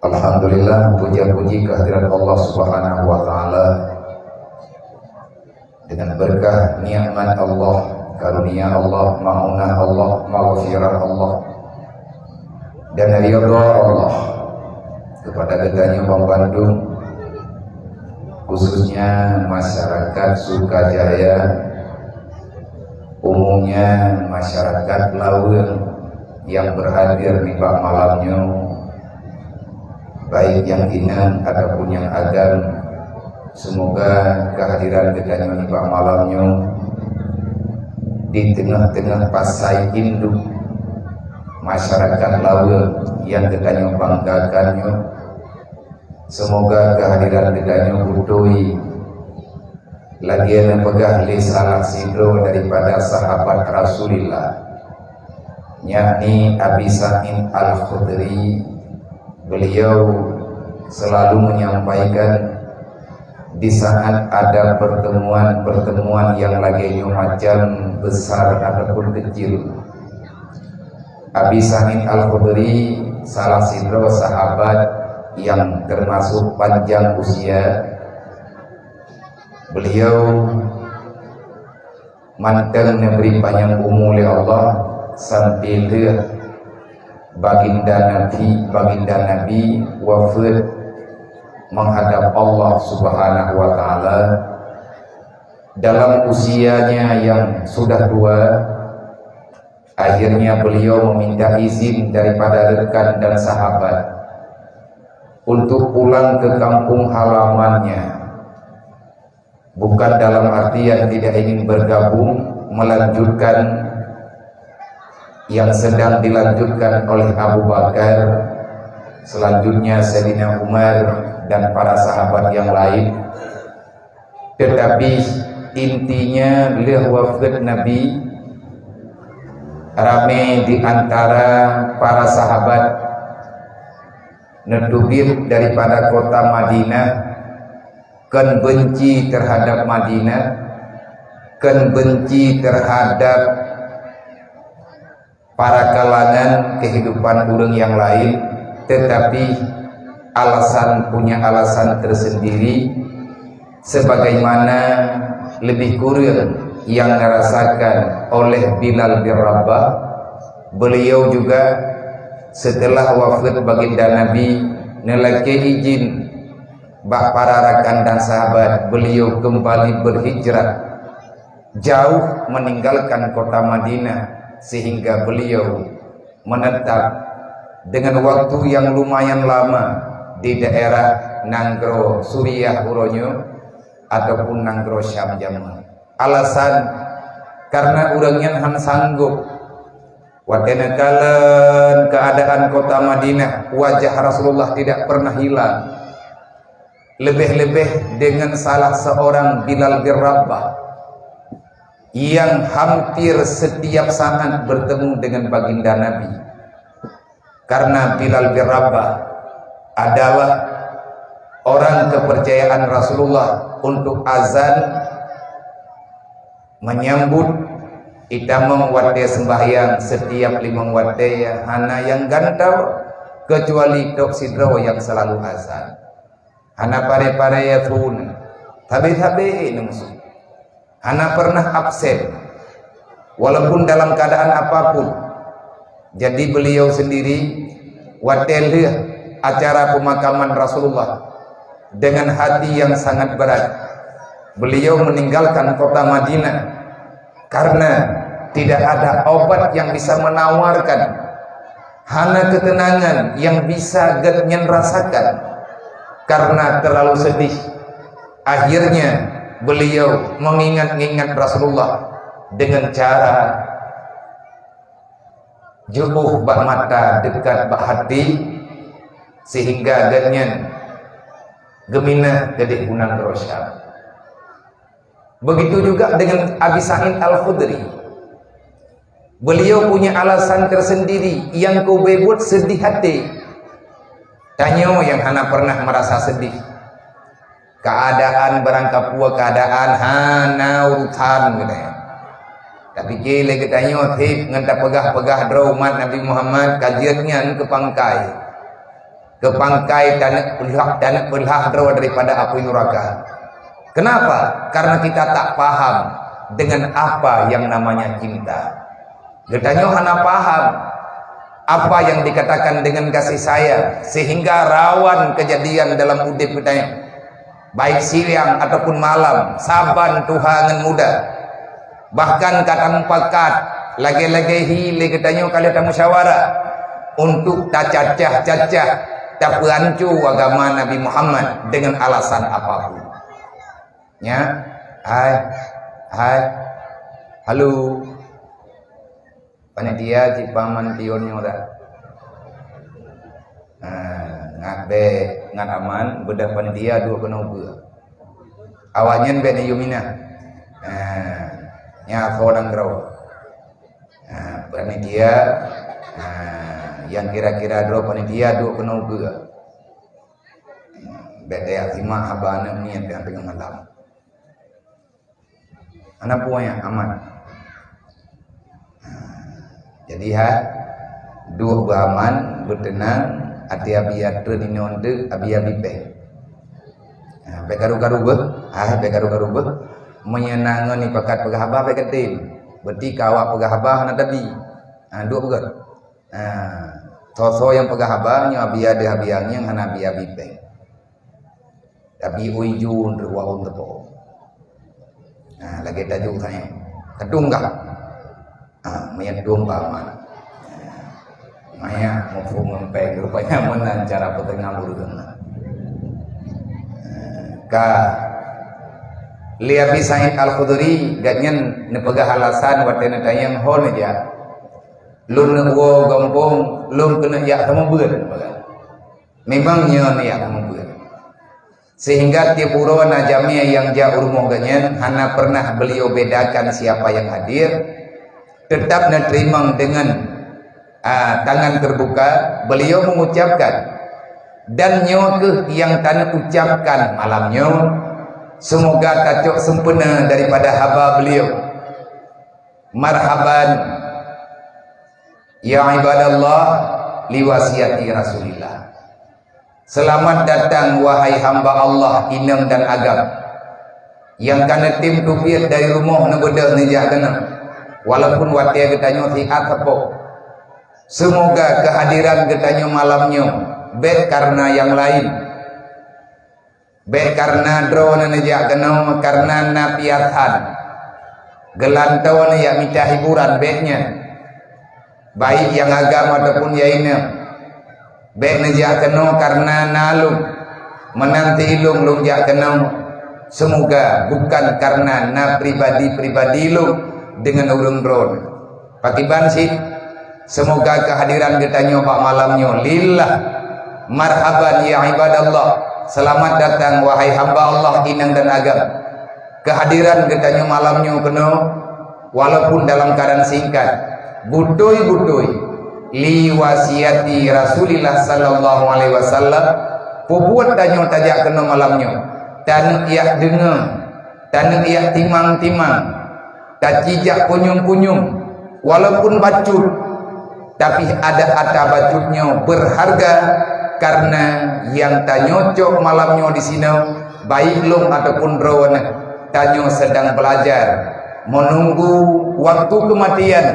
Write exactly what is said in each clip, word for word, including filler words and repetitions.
Alhamdulillah, puja-puji kehadirat Allah Subhanahu wa Ta'ala. Dengan berkah nikmat Allah, karunia Allah, maunah Allah, maghfirah Allah, dan ridha Allah kepada geutanyoe banmandum, khususnya masyarakat Sukajaya, umumnya masyarakat Laweueng yang berhadir nibak malam nyoe, baik nyang inong ataupun nyang agam. Semoga kehadiran geutanyoe nibak malam nyoe di teungoh-teungoh pasai induk masyarakat Laweueng yang geutanyoe banggakan nyoe. Semoga kehadiran geutanyoe beutôi lagée neupeugah lé salah sidroe daripada sahabat Rasulullah, yakni Abi Sa'id Al-Khudri. Beliau selalu menyampaikan di saat ada pertemuan-pertemuan yang lagée nyoe macam, besar ataupun kecil. Abi Sa'id Al-Khudri salah sidroe sahabat yang termasuk panjang usia. Beliau mantong neubri panyang umu lé Allah sampai lheueh Baginda Nabi, Baginda Nabi wafat menghadap Allah Subhanahu wa Ta'ala. Dalam usianya yang sudah tua, akhirnya beliau meminta izin daripada rekan dan sahabat untuk pulang ke kampung halamannya. Bukan dalam artian tidak ingin bergabung, melanjutkan yang sedang dilanjutkan oleh Abu Bakar, selanjutnya Sayyidina Umar, dan para sahabat yang lain. Tetapi intinya, lheueh wafat Nabi, ramé di antara para sahabat neuteubiet daripada kota Madinah, kon benci terhadap Madinah, kon benci terhadap para kalangan kehidupan ureuëng yang lain, tetapi alasan, punya alasan tersendiri, sebagaimana lebih kurang yang dirasakan oleh Bilal bin Rabah. Beliau juga setelah wafat Baginda Nabi, neulakée izin bak para rakan dan sahabat beliau kembali berhijrah jauh meninggalkan kota Madinah, sehingga beliau menetap dengan waktu yang lumayan lama di daerah nanggroe Suriah uroe nyoe ataupun nanggroe Syam jameun. Alasan, karena ureuëng nyan hana sanggup. Watée neukalon keadaan kota Madinah, wajah Rasulullah tidak pernah hilang. Lebih-lebih dengan salah seorang Bilal bin Rabah yang hampir setiap saat bertemu dengan Baginda Nabi. Karena Bilal bin Rabah adalah orang kepercayaan Rasulullah untuk azan, menyambut itamong watée sembahyang, setiap limong watée, hana nyang gantau, kecuali tok sidroe nyang selalu azan. Hana paré-paré ya phon, sabe-sabe neumusu. Hana pernah absen, walaupun dalam keadaan apapun. Jadi beliau sendiri, watée lheueh acara pemakaman Rasulullah, dengan hati yang sangat berat, beliau meninggalkan kota Madinah karena tidak ada obat yang bisa menawarkan, hana ketenangan yang bisa geuhnyan rasakan karena terlalu sedih. Akhirnya beliau mengingat-ingat Rasulullah dengan cara jeuôh bak mata, dekat bak hati, sehingga geuhnyan geuminah keudeh u nanggroe Syam. Begitu juga dengan Abi Sa'id Al-Khudri. Beliau punya alasan tersendiri yang keubeue buet sedih hati. Tanyoe nyang hana pernah merasa sedih. Keadaan barangkapeue keadaan hana urusan geutanyoe. Tapi lé geutanyoe seb ngon tapeugah-peugah droe umat Nabi Muhammad ka jeuet nyan keu pangkai. Keu pangkai taneuk peulhah, taneuk peulhah droe daripada apui nuraka. Kenapa? Karena kita tak paham dengan apa yang namanya cinta. Geutanyoe hana paham apa yang dikatakan dengan kasih sayang, sehingga rawan kejadian dalam udeb geutanyoe, baik siang ataupun malam, saban tuha ngon muda. Bahkan ka tamupakat, lagée-lagée hi lé geutanyoe ka lheueh tamusyawarah untuk tacacah-cacah, tapeuanco agama Nabi Muhammad dengan alasan apapun. Nya, hai, hai, halo. Panitia cit paman pion nyoe dah. Ah, ngat bèk, ngat aman, beudah panitia duek keunoe ubeue. Awaknyan bèk neuyue minah. Ah, nyan asoe nanggroe. Ah, panitia, ah, nyang kira-kira droe panitia duek keunoe ubeue. Bèk tajak simak haba aneuk miet nyang teungoh malam. Hana peue nyan, aman. Jadi, ha, duek beuaman, beuteunang, até Abi atreun inoe teuk, Abi, Abi péng. Ha, bèk karu-karu beuh, ha, bèk karu-karu beuh. Meunyoe na ngon ipakat peugah haba, bèk geutem. Berarti ka awak peugah haba hana tabi. Ha, duek beugöt. Ha, soe-soe nyang peugah haba, nyoe Abi deuh, Abi nyang hana Abi, Abi péng. Tapi ui jun reuwa ôn teupo. Ha, lagèe tajuk saya. Kadung gah. Ha, meunyedum paman. Maya muphom ngon péng rupanya meunan cara peutengah ureueng. Ka lé Abi Said Al-Khudri, gobnyan neupeugah alasan watèe neutanyong ho neujak. Lôn neuwoe gampông, lôn keuneuk jak seumeubeuet. Memang nyoe neujak seumeubeuet. Sehingga tiep uroe na jamé nyang jak u rumoh gobnyan, hana pernah beliau bedakan siapa yang hadir, tetap neuteurimong dengan, ah, tangan terbuka, beliau mengucapkan, dan nyoe kheueh nyang taneuk ucapkan malam nyoe, semoga tacok sempurna daripada haba beliau. Marhaban, ya ibadallah, liwasiati Rasulillah. Seulamat datang, wahai hamba Allah, inong dan agam, nyang ka neutem teubiet dari rumoh neubeudôh neujak keunoe, walaupun watèe geutanyoe siat sapo. Seumoga keuhadiran geutanyoe malam nyoe bèk kareuna nyang laén. Bèk kareuna droeneuh neujak keunoe kareuna na piasan. Geulantoe neujak mita hiburan, bèk nyan. Baik nyang agam ataupun nyang inong. Bèk neujak keunoe kareuna na lôn. Meunan silôn lôn jak keunoe. Seumoga bukan kareuna na pribadi-pribadi lôn deungon ureueng droeneuh. Pakriban cit, seumoga keuhadiran geutanyoe bak malam nyoe lillah. Marhaban ya ibadallah. Seulamat datang, wahai hamba Allah, inong dan agam. Keuhadiran geutanyoe malam nyoe keunoe, walaupun dalam keuadaan singkat, beutôi-beutôi liwasiati Rasulillah sallallahu alaihi wasallam, peubuet tanyoe tajak keunoe malam nyoe, taneuk jak deungoe, taneuk jak timang-timang, tacijak punyueng-punyueng, walaupun bacut, tapi adak ata bacut nyoe beurharga, kareuna nyang tanyocok malam nyoe disinoe, baik lôn ataupun droeneuh, tanyoe sedang belajar, menunggu waktu kematian.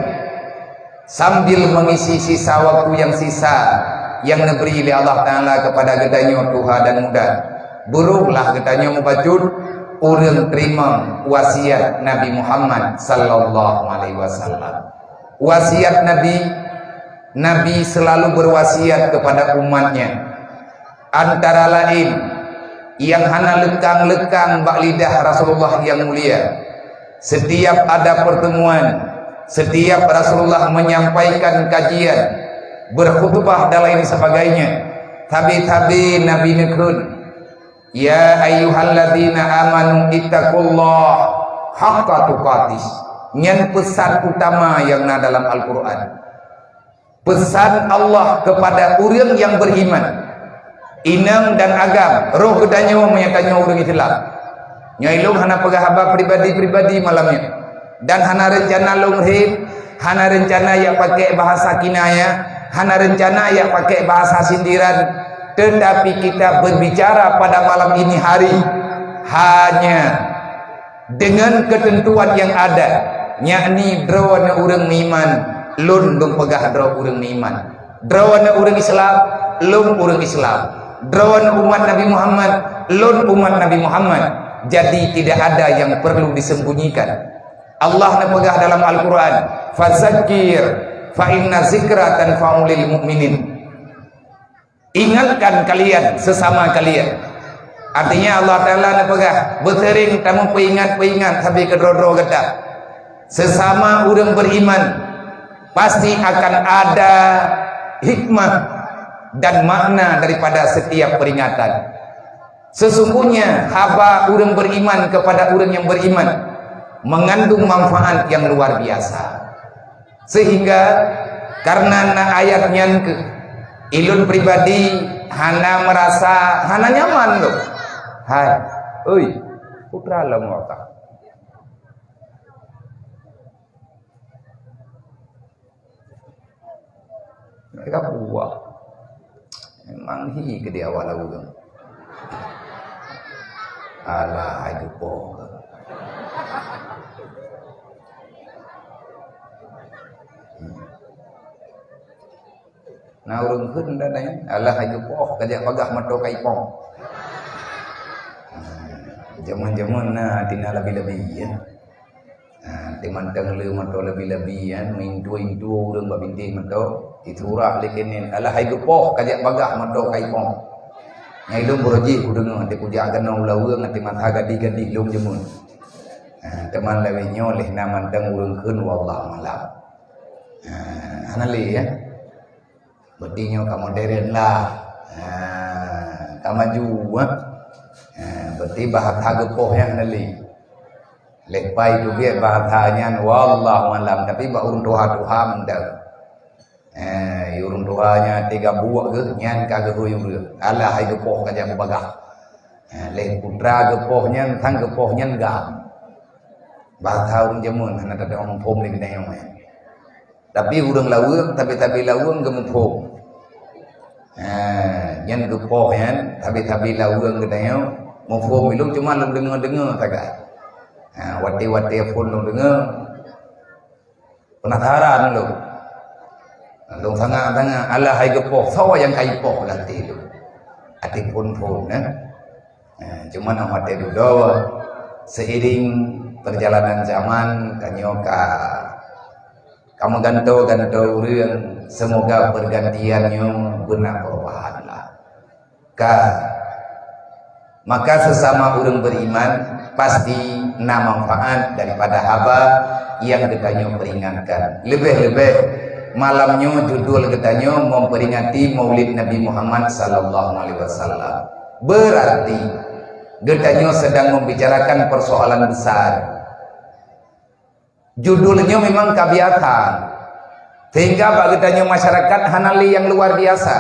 Sambil mengisi sisa waktu nyang sisa nyang neubri lé Allah Taala keupada geutanyoe tuha dan muda, beurôhlah geutanyoe mubacut ureueng teurimong wasiat Nabi Muhammad sallallahu alaihi wasallam. Wasiat Nabi, Nabi selalu berwasiat kepada umatnya. Antara laén, nyang hana leukang-leukang bak lidah Rasulullah nyang mulia. Setiap ada pertemuan, setiap Rasulullah menyampaikan kajian, berkhutbah dan lain sebagainya, sabe-sabe Nabi neukheun, "Ya ayyuhalladzina amanu ittaqullaha haqqa tuqatih." Nyan peusan utama nyang na dalam Al-Qur'an. Peusan Allah keupada ureueng nyang beriman. Inong dan agam, roh geutanyoe meunyoe tanyoe ureueng Islam. Nyoe ilôn hana peugah haba pribadi-pribadi malam nyoe. Dan hana reuncana lôn rhit, hana reuncana jak pakék bahasa kinayah, hana reuncana jak pakék bahasa sindiran. Tetapi kita berbicara pada malam ini hari hanya dengan ketentuan yang ada, yakni droeneuh ureuëng meuiman, lôn lôn peugah droe ureuëng meuiman. Droeneuh ureuëng Islam, lôn ureuëng Islam. Droeneuh umat Nabi Muhammad, lôn umat Nabi Muhammad. Jadi tidak ada yang perlu disembunyikan. Allah neupeugah dalam Al-Quran, "Fazakir, fa inna zikra tanfa'ulil mu'minin." Ingatkan kalian sesama kalian. Artinya Allah Ta'ala neupeugah, beuseuring tamupeuingat-peuingat sabe keudroe-droe gata. Sesama ureuëng beriman, pasti akan ada hikmah dan makna daripada setiap peringatan. Sesungguhnya haba ureuëng beriman kepada ureuëng yang beriman mengandung manfaat yang luar biasa. Sehingga karena na ayat nyan keuh, ilôn pribadi hana merasa hana nyaman lom. Hai, oi, putra lom wakah. Mereka buah. Memang hi ke di awal lagu tu. Alah, hai geupoh. Na ureuëng kheun dan nyan, alah hai geupoh, kajak bagah mata kai pong. Jameun-jameun na tina labi-labi, ya. Ha, teumantong le mata labi-labi, ya, meuintu-intu ureuëng bak bintéh mata, disurah lé keunan, alah hai geupoh, kajak bagah mata kai pong. Nyang ilôn beurojih kudeungoe, até kujak keunoe u laweueng, até mata gadih-gadih lôn jameun. Ha, teuma lawét nyoe lé na mantong ureuëng kheun wallahu alam. Ha, hana lé, ya. Berarti nyoe ka modern lah. Ha, ka maju, ha. Ha, berarti bahasa geupoh nyan hana lé. Lepai teubiet bahasa nyan wallahu alam, tapi bak ureuëng tuha-tuha mantong. Ha, ureuëng tuha nyan tiga buek geuh nyan ka geuhôi ureuëng. Alah hai geupoh kajak bagah. Ha, lé putra geupoh nyan, sang geupoh nyan gam. Bahasa ureuëng jameun hana teudeungoe muphom lé geutanyoe nyan. Tapi ureuëng laweueng, tabi-tabi laweueng geumuphom. Ha, nyan geupoh nyan, tabi-tabi laweueng geutanyoe muphom ilôn cuma lôn deungoe-deungoe sagai. Ha, watée-watée phon lôn deungoe, penasaran lôn. Lôn sangat-sangat, alah hai geupoh, soe nyang ka ipoh lam até lôn. Até phon-phon, eh. Eh, cuma nak maté dudoe, seiring perjalanan zaman, tanyoe ka, ka meugantoe-gantoe ureuëng, semoga pergantian nyoe beuna perubahan lah. Ka, maka sesama ureuëng beriman pasti na manfaat daripada haba nyang geutanyoe peringatkan. Leubeh-leubeh malam nyoe judul geutanyoe memperingati Maulid Nabi Muhammad sallallahu alaihi wasallam. Berarti geutanyoe sedang membicarakan persoalan besar. Judul nyoe memang ka biasa, sehingga bak geutanyoe masyarakat hana lé nyang luar biasa.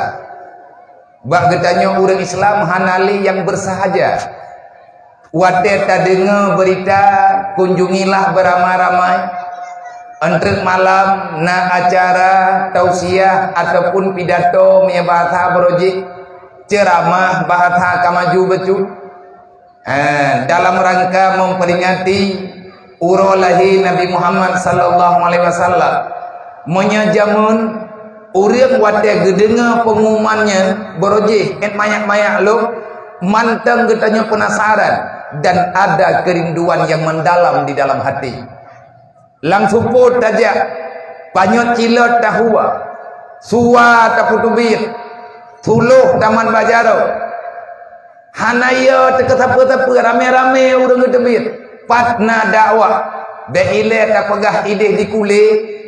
Bak geutanyoe ureuëng Islam hana lé nyang bersahaja. Watée tadeungoe beurita, kunjungilah beuramai-ramai. Eunteuk malam na acara tausiah ataupun pidato meunyoe bahasa beurojih, ceuramah bahasa ka maju bacut. Eh, dalam rangka memperingati uroe lahé Nabi Muhammad sallallahu alaihi wasallam. Meunyoe jameun ureuëng watée geudeungoe peungumuman nyan beurojih, ék manyak-manyak lom, mantong geutanyoe peunasaran dan ada kerinduan yang mendalam di dalam hati. Lam seupôt tajak, panyöt cilot tahua, suwa tapeuteubiet, tuloh tamat bak jaroe. Hana yo teuka sapeue-sapeue, ramé-ramé ureuëng geuteubiet. Pat na dakwah, bék ilée tapeugah idéh di kulé,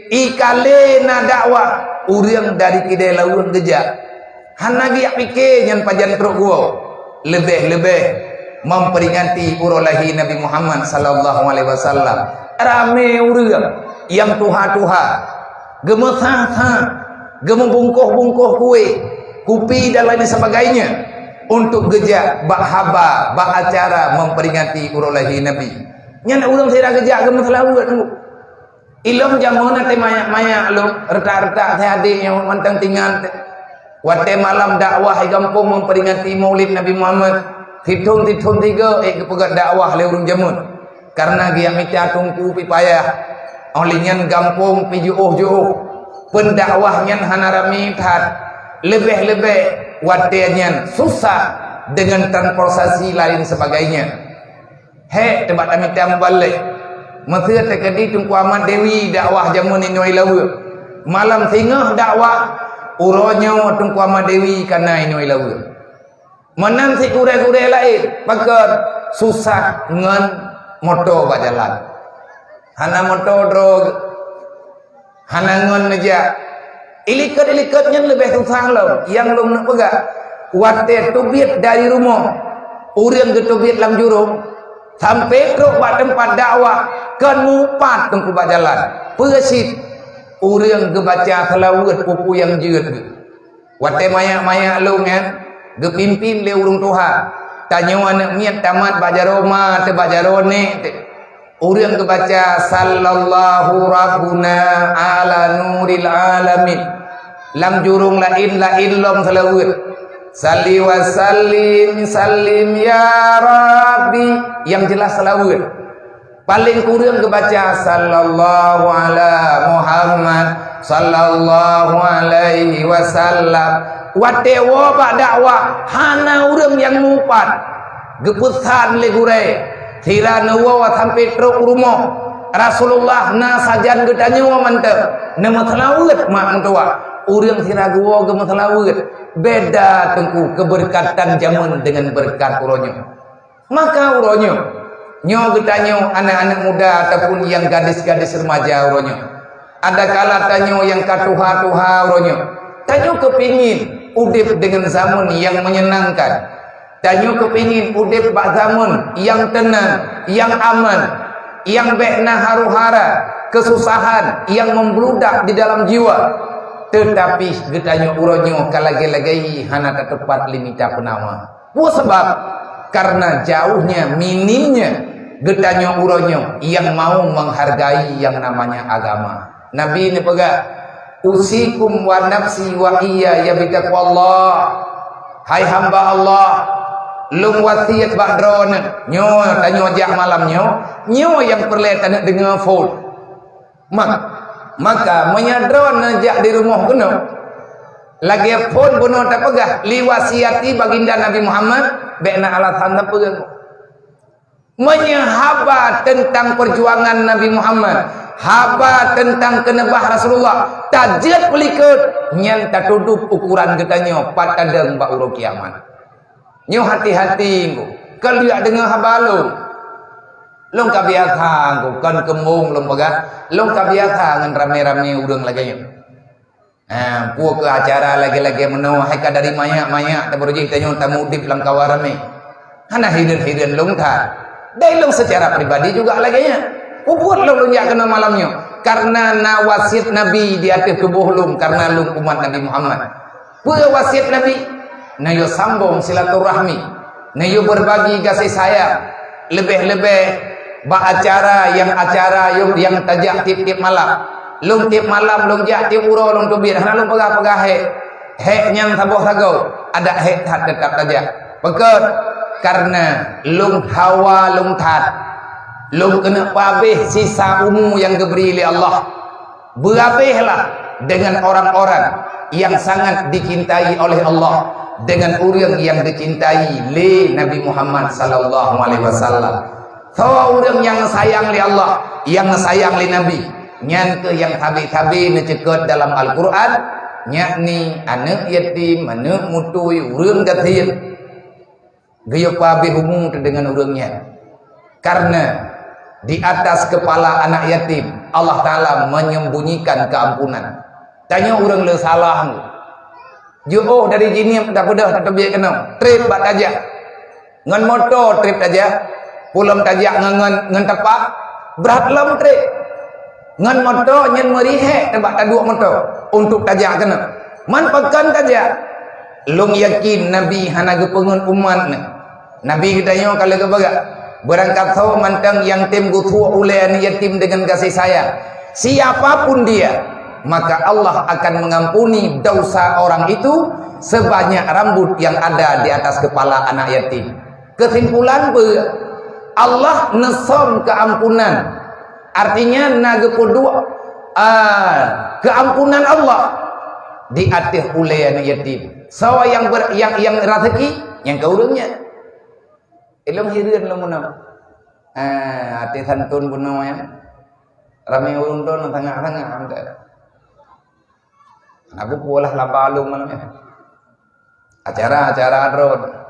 ikalé na dakwah, ureuëng dari kidée laweueng geujak. Hana geujak pike nyan pajan trok geuwoe. Leubeh-leubeh memperingati uroe lahé Nabi Muhammad sallallahu alaihi wasallam. Ramé ureuëng nyang tuha-tuha, geumeusa-sa, geumeubungkoh-bungkoh kué, kupi dan lain sebagainya untuk geujak bak haba, bak acara memperingati uroe lahé Nabi. Nyan ureuëng sira geujak geumeuseulaweuet. Ilom jameun até manyak-manyak lom, retak-retak teuh adé nyang mantong tingan teuh. Watée malam dakwah di gampông memperingati Maulid Nabi Muhammad, sithon-sithon tiga ék geupeugét dakwah lé ureuëng jameun. Karena geujak mita teungku pih payah. Óh lheueh nyan gampông pih jiôh-jiôh. Peundakwah nyan hana ramé that. Leubeh-leubeh watée nyan susah dengan transportasi lain sebagainya. Hék, teuma tamita mubalek. Meusé teukeudi Teungku Ahmad Dewi dakwah jameun inoe Laweue. Malam singoh dakwah, uroe nyoe Teungku Ahmad Dewi ka na inoe Laweue. Meunan si gurée-gurée laén, pakon susah ngon moto bak jalan. Hana moto droe, hana ngon neujak. Ilikot-ilikot nyan leubeh susah lom, nyang lôn neuk peugah. Watée teubiet dari rumoh, ureuëng geuteubiet lam jurông, sampoe trok bak teumpat dakwah, kon mupat teungku bak jalan. Peue cit? Ureuëng geubaca seulaweuet peue-peue nyang jeuet geuh. Watée manyak-manyak lôn nyan geupimpin lé ureuëng tuha, tanyoe aneuëk miet tamat bak jaroe ma teuh bak jaroe nék teuh. Ureuëng geubaca, "Sallallahu Rabbuna ala nuril alamin." Lam jurông laén-laén lom seulaweuet, "Salli wa sallim, sallim ya Rabbi." Nyang jeulaih seulaweuet. Paleng kureueng geubaca, "Sallallahu ala Muhammad, sallallahu alaihi wasallam." Watée woe bak dakwah, hana ureuëng nyang mupat. Geupeusan lé gurée, sira neuwoe sampoe trok u rumoh. Rasulullah na sajan geutanyoe mantong, neumeuseulaweuet mak meutuwah. Ureuëng sira geuwoe geumeuseulaweuet. Beda teungku keubeureukadan jameun deungon beureukat uroe nyoe. Maka uroe nyoe, nyoe geutanyoe aneuëk-aneuëk muda ataupun nyang gadis-gadis remaja uroe nyoe, adakala tanyoe nyang ka tuha-tuha uroe nyoe, tanyoe keupingin udeb deungon zaman nyang menyenangkan. Tanyoe keupingin udeb bak zaman nyang teunang, nyang aman, nyang bék na haru-hara, keususahan nyang meubludak di dalam jiwa. Teutapi geutanyoe uroe nyoe ka lagée-lagée hana tateupat lé mita peunawa. Peue sabab? Karena jauhnya, minimnya geutanyoe uroe nyoe nyang mau menghargai yang namanya agama. Nabi neupeugah, "Usikum wa nafsi wa iyaya bitaqwallah." Hai hamba Allah, lôn wasiet bak droeneuh, nyoe tanyoe jak malam nyoe, nyoe nyang peureulée taneuk deungoe phon. Mak-, maka meunyoe droeneuh jak di rumoh keunoe, lagée phon bunoe tapeugah, "Liwasiati baginda Nabi Muhammad," bék na alasan sapeue. Meunyoe haba teuntang peujuangan Nabi Muhammad, haba teuntang keuneubah Rasulullah, tajeuet peulikot, nyan tatudub ukuran geutanyoe pat tadong bak uroe kiamat. Nyoe hati-hati, Teungku. Kon lheueh deungoe haba lôn. Lôn ka biasa, Teungku, kon keumbong lôn peugah. Lôn ka biasa ngon ramé-ramé ureuëng lagée nyoe. Ha, peue keuh acara lagée-lagée meunoe, hai ka dari manyak-manyak tabeureuji tanyoe tamuudeb lam kawa ramé. Hana hireuen-hireuen lôn that. Dan lôn seucara pribadi juga lagée nyan. Peue buet lôn, lôn jak keunoe malam nyoe? Karena na wasiet Nabi di ateueh tuboh lôn, karena lôn umat Nabi Muhammad. Peue wasiet Nabi? Neuyue sambong silaturahmi, neuyue beurbagi gaséh sayang, leubeh-leubeh bak acara nyang, acara nyang, nyang tajak tieb-tieb malam. Lôn tieb malam, lôn jak tieb uroe lôn teubiet, hana lôn peugah-peugah hék. Hék nyan saboh sagoe, adak hék that teutap tajak. Pakon? Karena lôn hawa lôn that. Lôn keuneuk peuabéh sisa umu nyang geubri lé Allah. Beuabéhlah dengan orang-orang yang sangat dicintai oleh Allah, dengan ureuëng yang dicintai lé Nabi Muhammad sallallahu alaihi wasallam. Soe ureuëng nyang sayang lé Allah, nyang sayang lé Nabi, nyan keuh nyang sabe-sabe neuceukeut dalam Al-Qur'an, yakni aneuëk yatim, aneuëk mutui, ureuëng gasien. Geuyue peuabéh umu teuh deungon ureuëng nyan. Karena di atas kepala anak yatim, Allah Taala menyembunyikan keampunan. Tanyoe ureuëng le salah, jiôh dari Jeunieb tapeudeuh tateubiet keunoe, treb bak tajak. Ngon moto treb tajak, peue lom tajak ngon, ngon, ngon tapak, brat lom treb. Ngon moto nyan meuri hék teubak taduek moto untuk tajak keunoe. Man pakon tajak? Lôn yakin Nabi hana geupeungeut umat neuh. Nabi geutanyoe ka lheueh geupeugah, "Beurangkat soe mantong nyang tem geusuek ulée aneuëk yatim deungon gaséh sayang, siapa pun dia, Maka Allah akan mengampuni dosa orang itu sebanyak rambut yang ada di atas kepala anak yatim. Kesimpulan, Allah neusöm keampunan. Artinya, na geupeuduek, ah, keampunan Allah di ateueh ulée aneuk yatim. Soe nyang ber-, nyang, nyang raseuki, nyang keu ureuëng nyan. Ilong hireuen lom meunoe. Ah, até santun bunoe nyan. Ramé ureuëng droe sangat-sangat. Aku pula laba lom malam nyan. Acara-acara droe.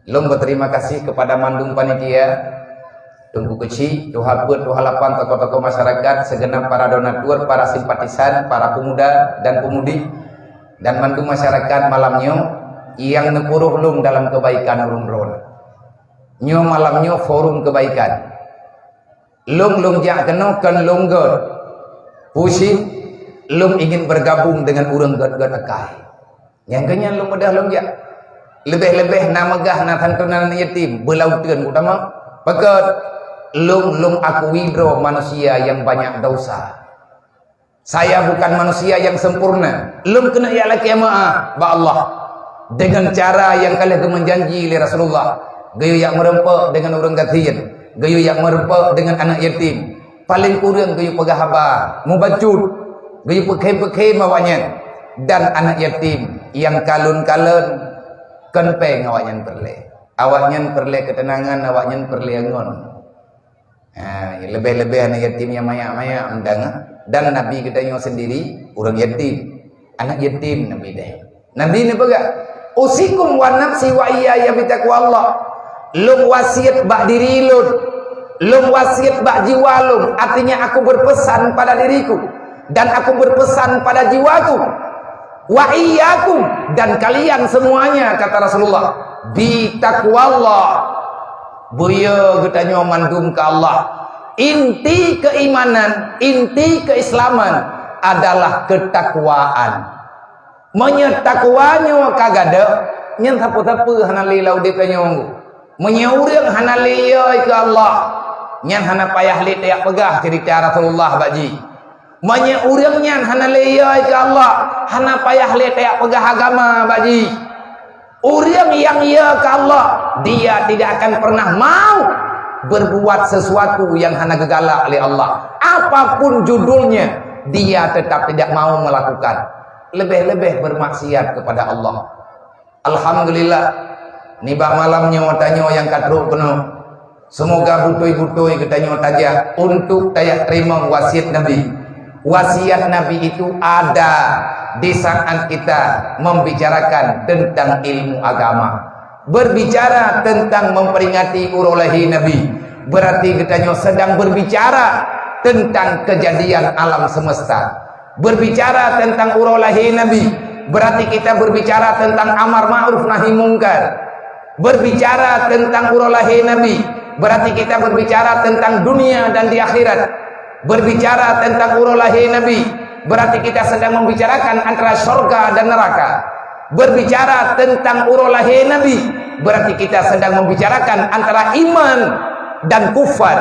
Lôn berterima kasih kepada mandum panitia, Teungku Keuchik, Tuha Peuet, Tuha Lapan, tokoh-tokoh masyarakat, segenap para donatur, para simpatisan, para pemuda dan pemudi, dan mandum masyarakat malam nyoe nyang neupuroh lôn dalam kebaikan ureuëng droe. Nyoe malam nyoe forum kebaikan. Lôn, lôn jak keunoe kon lôn göt. Pusi, lôn ingin bergabung dengan ureuëng göt-göt akai. Nyang keu nyan lôn meudah lôn jak. Leubeh-leubeh na meugah na santunan aneuk yatim, beulauteuen utama. Pakon lôn, lôn akui droe manusia nyang banyak dosa. Saya bukan manusia yang sempurna. Lôn keuneuk jak lakée meu'ah bak Allah. Dengan cara nyang ka lheueh geumeujanji lé Rasulullah, geuyue jak meureumpok dengan ureuëng gasien, geuyue jak meureumpok dengan aneuk yatim. Paleng kureueng geuyue peugah haba, mubacut, geuyue peukhém-peukhém awaknyan, dan aneuk yatim nyang kalon-kalon kon péng awaknyan peureulée. Awaknyan peureulée keuteunangan, awaknyan peureulée ngon. Ha, leubeh-leubeh aneuk yatim nyang mayak-mayak meudang, dan Nabi geutanyoe sendiri ureuëng yatim. Aneuk yatim Nabi deh. Nabi neupeugah, "Usikum wa nafsi wa iyaya bitaqwallah." Lôn wasiet bak diri lôn, lôn wasiet bak jiwa lôn, artinya aku berpesan pada diriku dan aku berpesan pada jiwaku, "Wa iyyakum," dan kalian semuanya, kata Rasulullah, "bitaqwallah." Beuyo geutanyoe mandum keu Allah. Inti keimanan, inti keislaman adalah ketakwaan. Meunyoe takwa nyoe ka gadôh, nyan sapeue-sapeue hana lé lam udeb tanyoe. Meunyoe ureuëng hana lé yö keu Allah, nyan hana payah lé tajak peugah ceurita Rasulullah bak jih. Meunyoe ureuëng nyan hana lé yö keu Allah, hana payah lé tajak peugah agama bak jih. Ureuëng nyang yö keu Allah, dia tidak akan pernah mau berbuat sesuatu yang hana geugalak lé Allah. Apapun judulnya, dia tetap tidak mau melakukan. Leubeh-leubeh bermaksiat kepada Allah. Alhamdulillah, nibak malam nyoe tanyoe nyang ka trok keunoe. Seumoga beutôi-beutôi geutanyoe tajak untuk tajak teurimong wasiet Nabi. Wasiat Nabi itu ada di saat kita membicarakan tentang ilmu agama. Berbicara tentang memperingati uroe lahé Nabi, berarti geutanyoe sedang berbicara tentang kejadian alam semesta. Berbicara tentang uroe lahé Nabi, berarti kita berbicara tentang amar ma'ruf nahi mungkar. Berbicara tentang uroe lahé Nabi, berarti kita berbicara tentang dunia dan di akhirat. Berbicara tentang uroe lahé Nabi, berarti kita sedang membicarakan antara sorga dan neraka. Berbicara tentang uroe lahé Nabi, berarti kita sedang membicarakan antara iman dan kufar.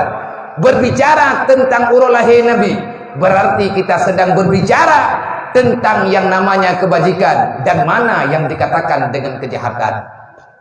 Berbicara tentang uroe lahé Nabi, berarti kita sedang berbicara tentang yang namanya kebajikan dan mana yang dikatakan dengan kejahatan.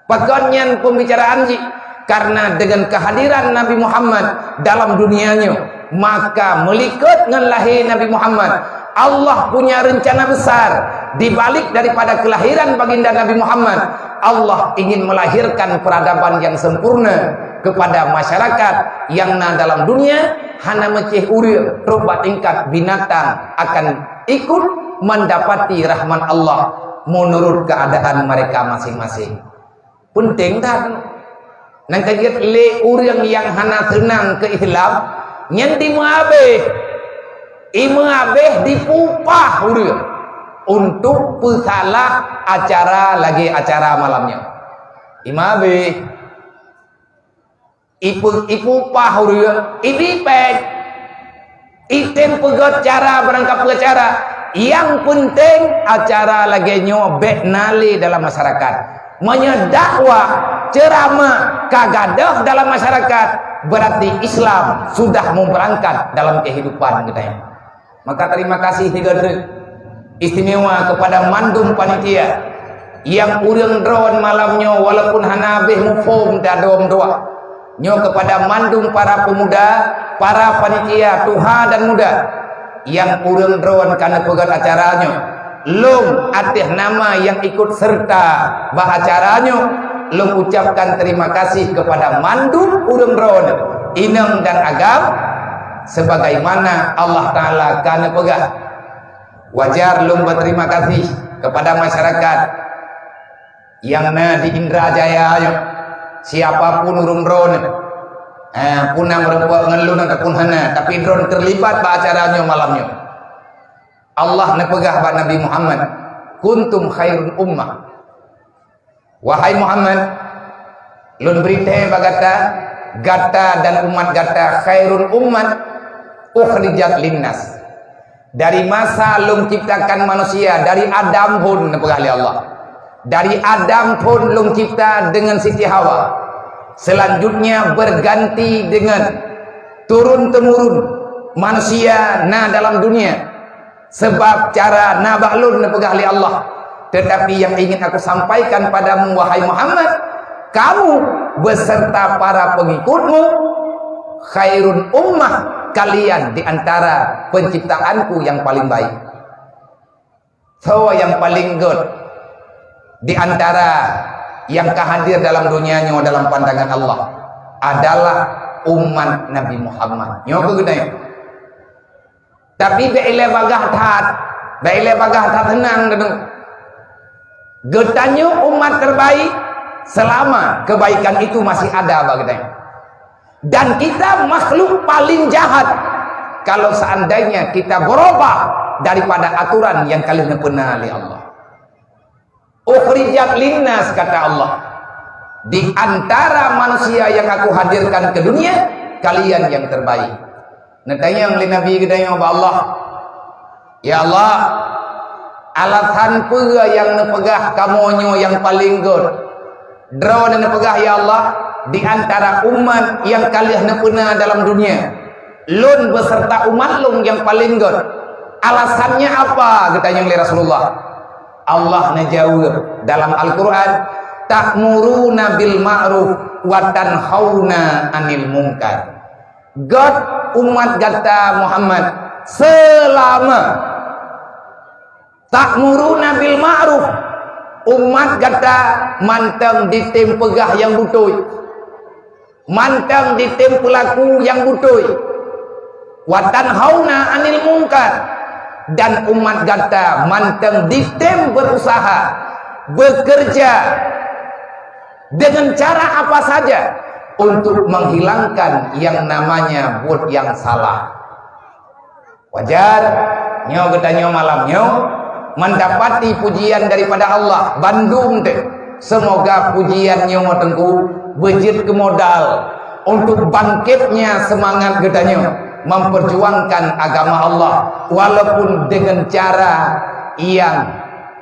Pakon nyan pembicaraan jih, karena dengan kehadiran Nabi Muhammad dalam dunia nyoe, maka meulikot ngon lahé Nabi Muhammad, Allah punya rencana besar. Di balik daripada kelahiran baginda Nabi Muhammad, Allah ingin melahirkan peradaban yang sempurna kepada masyarakat yang na dalam dunia, hana meucéh ureuëng, trok bak tingkat binatang akan ikut mendapati rahmat Allah menurut keadaan mereka masing-masing. Peunteng that. Nyang ka jeuet lé ureuëng nyang hana seunang keu Islam, nyan dimeuabéh. Imeuabéh dipeupah ureuëng untuk peusalah acara lagée acara malam nyoe. Imeuabéh. Ipe-, ipeupah ureuëng, ibi péng. Item peugét cara barangkapeue cara. Nyang peunteng acara lagée nyoe bék na lé dalam masyarakat. Meunyoe dakwah, ceramah ka gadôh dalam masyarakat, berarti Islam sudah meubeurangkat dalam kehidupan geutanyoe. Maka terima kasih sigoe treuk istimewa kepada mandum panitia nyang ureuëng droen malam nyoe, walaupun hana habéh muphom tadom dua. Nyoe kepada mandum para pemuda, para panitia tuha dan muda nyang ureuëng droen ka neupeugét acara nyoe. Lôn ateueh nama nyang ikut serta bak acara nyoe, lôn ucapkan terima kasih kepada mandum ureuëng droen, inong dan agam, sebagaimana Allah Taala ka neupeugah. Wajar lôn berterima kasih kepada masyarakat nyang na di Indra Jaya nyoe, siapa pun ureuëng droeneuh, eh, pun na meureumpok ngon lôn ataupun hana, tapi droeneuh terlibat bak acara nyoe malam nyoe. Allah neupeugah bak Nabi Muhammad, "Kuntum khairun ummah." Wahai Muhammad, lôn bri thée bak gata, gata dan umat gata khairun ummah ukhrijat linnas. Dari masa lôn ciptakan manusia, dari Adam phon neupeugah lé Allah. Dari Adam phon lôn cipta dengan Siti Hawa. Selanjutnya berganti dengan turun-temurun manusia na dalam dunia. Sebab cara na bak lôn neupeugah lé Allah. Tetapi yang ingin aku sampaikan padamu, wahai Muhammad, kamu beserta para pengikutmu khairun ummah, kalian di antara penciptaanku yang paling baik. Soe nyang paleng gét di antara nyang ka hadir dalam donya nyoe dalam pandangan Allah adalah umat Nabi Muhammad. Nyoe keuh geutanyoe. Tapi bék ilée bagaih that, bék ilée bagaih that seunang deungoe. Geutanyoe umat terbaik selama kebaikan itu masih ada bak geutanyoe. Dan kita makhluk paling jahat kalau seandainya kita berubah daripada aturan yang ka lheueh neupeuna lé Allah. Ukhrijat linnas, kata Allah, di antara manusia yang aku hadirkan ke dunia, kalian yang terbaik. Neutanyong lé Nabi geutanyoe bak Allah, "Ya Allah, alasan peue nyang neupeugah kamoe nyoe nyang paleng gét?" Droeneuh neupeugah, "Ya Allah, di antara umat nyang ka lheueh neupeuna dalam dunia, lôn beserta umat lôn nyang paleng gét. Alasannya apa?" geutanyong lé Rasulullah. Allah neujaweueb dalam Al-Quran, "Ta'muruna bil ma'ruf wa tanhauna 'anil munkar." Gét umat gata Muhammad selama ta'muruna bil ma'ruf, umat gata mantong jitem peugah nyang beutôi, mantong jitem peulaku nyang beutôi, wa tanhauna 'anil munkar, dan umat gata mantong jitem berusaha, bekerja dengan cara apa saja untuk menghilangkan yang namanya buet nyang salah. Wajar, nyoe geutanyoe malam nyoe mendapati pujian daripada Allah bandum teuh. Semoga pujian nyoe Teungku beujeuet keu modal untuk bangkitnya semangat geutanyoe memperjuangkan agama Allah, walaupun dengan cara yang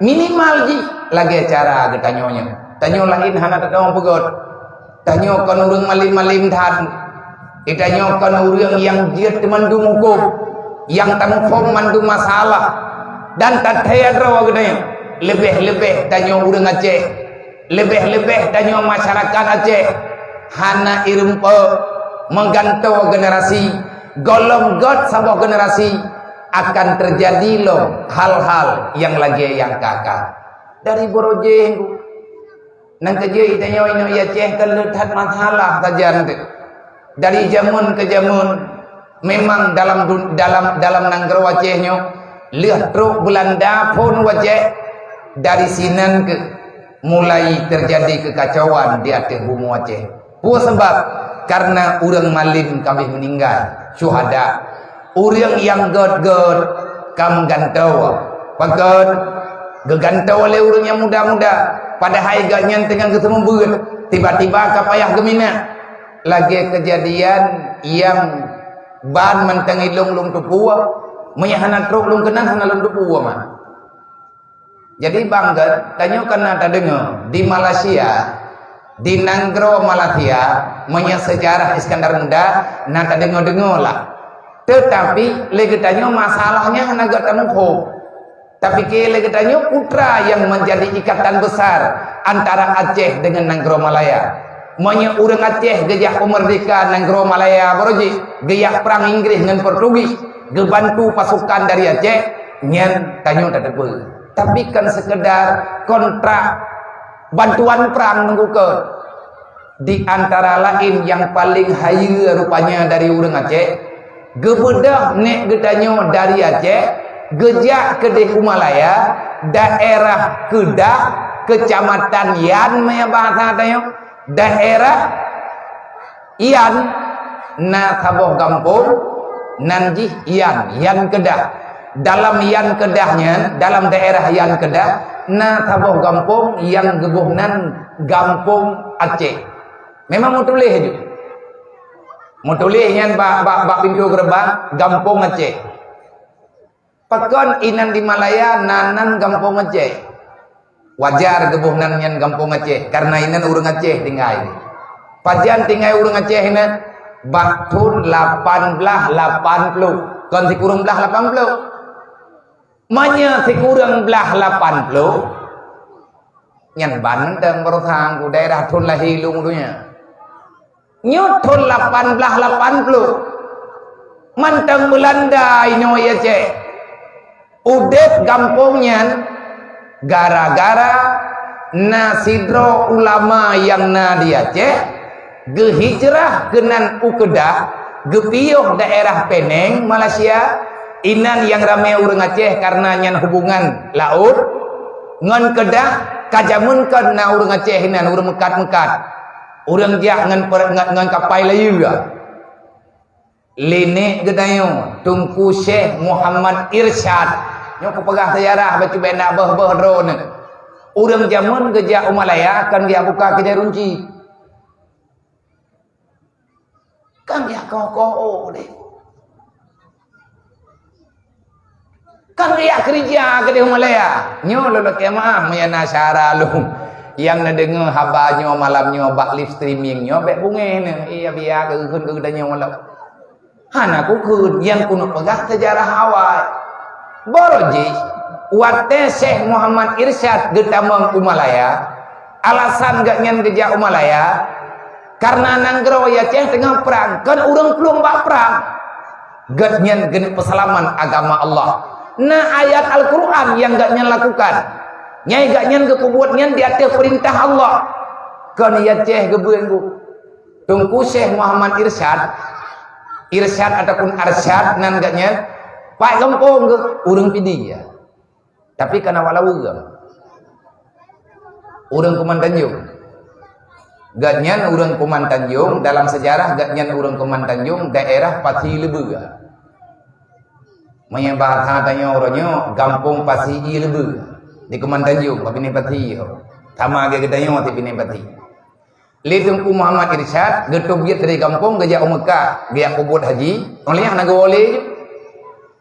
minimal jih lagée cara geutanyoe nyoe. Tanyoe laén hana tatong peugét. Tanyoe kon ureuëng malem-malem that. Geutanyoe kon ureuëng nyang jeuet mandum huköm, nyang tamuphom mandum masalah, dan tathée droe geutanyoe. Leubeh-leubeh tanyoe ureuëng Aceh, leubeh-leubeh tanyoe masyarakat Aceh hana ireumpeue meugantoe generasi, gohlom gét saboh generasi akan teujadi lom hal-hal nyang lagée nyang ka-ka. Dari barô jih, Nyang keujeuet tanyoe inoe Aceh ka le that masalah sajan teuh. Dari jameun keu jameun, memang dalam dun-, dalam, dalam nanggroe Aceh nyoe, lheueh trok Beulanda phon u Aceh, dari sinan keuh mulai teujadi keukacauan di ateueh bumoe Aceh. Peue sabab? Kareuna ureuëng malem ka abéh meuninggai, syuhada. Ureuëng nyang gét-gét ka meugantoe. Pakon? Geugantoe lé ureuëng nyang muda-muda, padahai gobnyan teungoh geuseumeubeuet, tiba-tiba ka payah geuminah. Lagée keujadian nyang ban mantong ilong lôn teupeue, meunyoe hana trok lôn keunan hana lôn teupeue mah. Jadi bangga, tanyoe ka na tadeungoe di Malaysia, di nanggroe Malaysia, meunyoe seujarah Iskandar Muda na tadeungoe-deungoe lah. Teutapi lé geutanyoe masalahnya hana geutanyoe phom. Tapi keu lé geutanyoe putra yang menjadi ikatan besar antara Aceh dengan Nanggroe Malaya. Meunyoe ureuëng Aceh geujak peumeurdeka Nanggroe Malaya baroe jih, geujak prang Inggris ngon Portugis, geubantu pasukan dari Aceh, nyan tanyoe tateupeue. Tapi kan sekedar kontrak bantuan prang nunggu ke. Di antara laén nyang paleng hayeue rupanya dari ureuëng Aceh, geubeudôh nèk geutanyoe dari Aceh, geujak keudeh u Malaya, daerah Keudah, Kecamatan Yan, meunan bahasa tanyoe, daerah Yan, na saboh gampông, nan jih Yan, Yan Keudah. Dalam Yan Keudah nyan, dalam daerah Yan Keudah, na saboh gampông nyang geuboh nan Gampông Aceh. Memang meutuléh ju. Meutuléh nyan bak, bak, bak pintoe geureubang, Gampông Aceh. Pakon inan di Malaya na nan Gampông Aceh. Wajar geuboh nan nyan Gampông Aceh, karena inan ureuëng Aceh tinggai. Pajan tinggai ureuëng Aceh inan? Bak thon lapan blaih lapan ploh, kon sikureueng blaih lapan ploh. Meunyoe sikureueng blaih lapan ploh, nyan ban mantong baroesa ku daerah thon lahé lôn donya. Nyoe thon lapan blaih lapan ploh, mantong Beulanda inoe i Aceh. Udeb gampông nyan gara-gara na sidroe ulama nyang na di Aceh geuhijrah keunan u Keudah, geupiôh daerah Penang, Malaysia. Inan nyang ramé ureuëng Aceh karena nyan hubungan laôt ngon Keudah. Ka jameun kon na ureuëng Aceh inan, ureuëng meukat-meukat. Ureuëng jak ngon per-, ngon, ngon kapai layeue. Lé nèk geutanyoe, Teungku Syekh Muhammad Irsyad. Nyoe kupeugah seujarah, bacut bèk na beuh-beuh droeneuh. Ureuëng jameun geujak u Malaya kan geujak buka keudè runci. Kan geujak koh-koh deh. Kan geujak keurija keudeh u Malaya. Nyoe lôn lakèe meu'ah meunyo na syedara lôn nyang neudeungoe haba nyoe malam nyoe bak live streaming nyoe, bèk beungèh neuh. Iya, biya keu kheun keu geutanyoe lom. Hana kukheun, nyang keuneuk peugah seujarah awai. Baroe jih, watèe Syekh Muhammad Irsyad geutamong u Malaya, alasan gobnyan geujak u Malaya, karena nanggroe Aceh teungoh prang, kon ureuëng plueng bak prang. Gobnyan geuneuk peuseulamat agama Allah. Na ayat Al-Qur'an nyang gobnyan lakukan. Nyang gobnyan geupeubuet nyan di ateueh peurintah Allah. Kon Aceh geubeuet ngon Teungku Syekh Muhammad Irsyad, Irsyad ataupun Arsyad nan gobnyan, pat gampông geuh, ureuëng Pidie. Tapi kana wala ureuëng. Ureuëng Kuman Tanjong. Gobnyan ureuëng Kuman Tanjong, dalam sejarah gobnyan ureuëng Kuman Tanjong, daerah Pasi Leubue. Meunyo bahasa tanyoe uroe nyoe, gampông Pasi Ie Leubue. Di Kuman Tanjong, bak Binéh Pasi ho. Sama geutanyoe di Binéh Pasi. Lé Teungku Muhammad Irsyad geuteubiet dari gampông geujak u Meukah, geujak peubuet haji, óh lheueh hana geuwoe lé.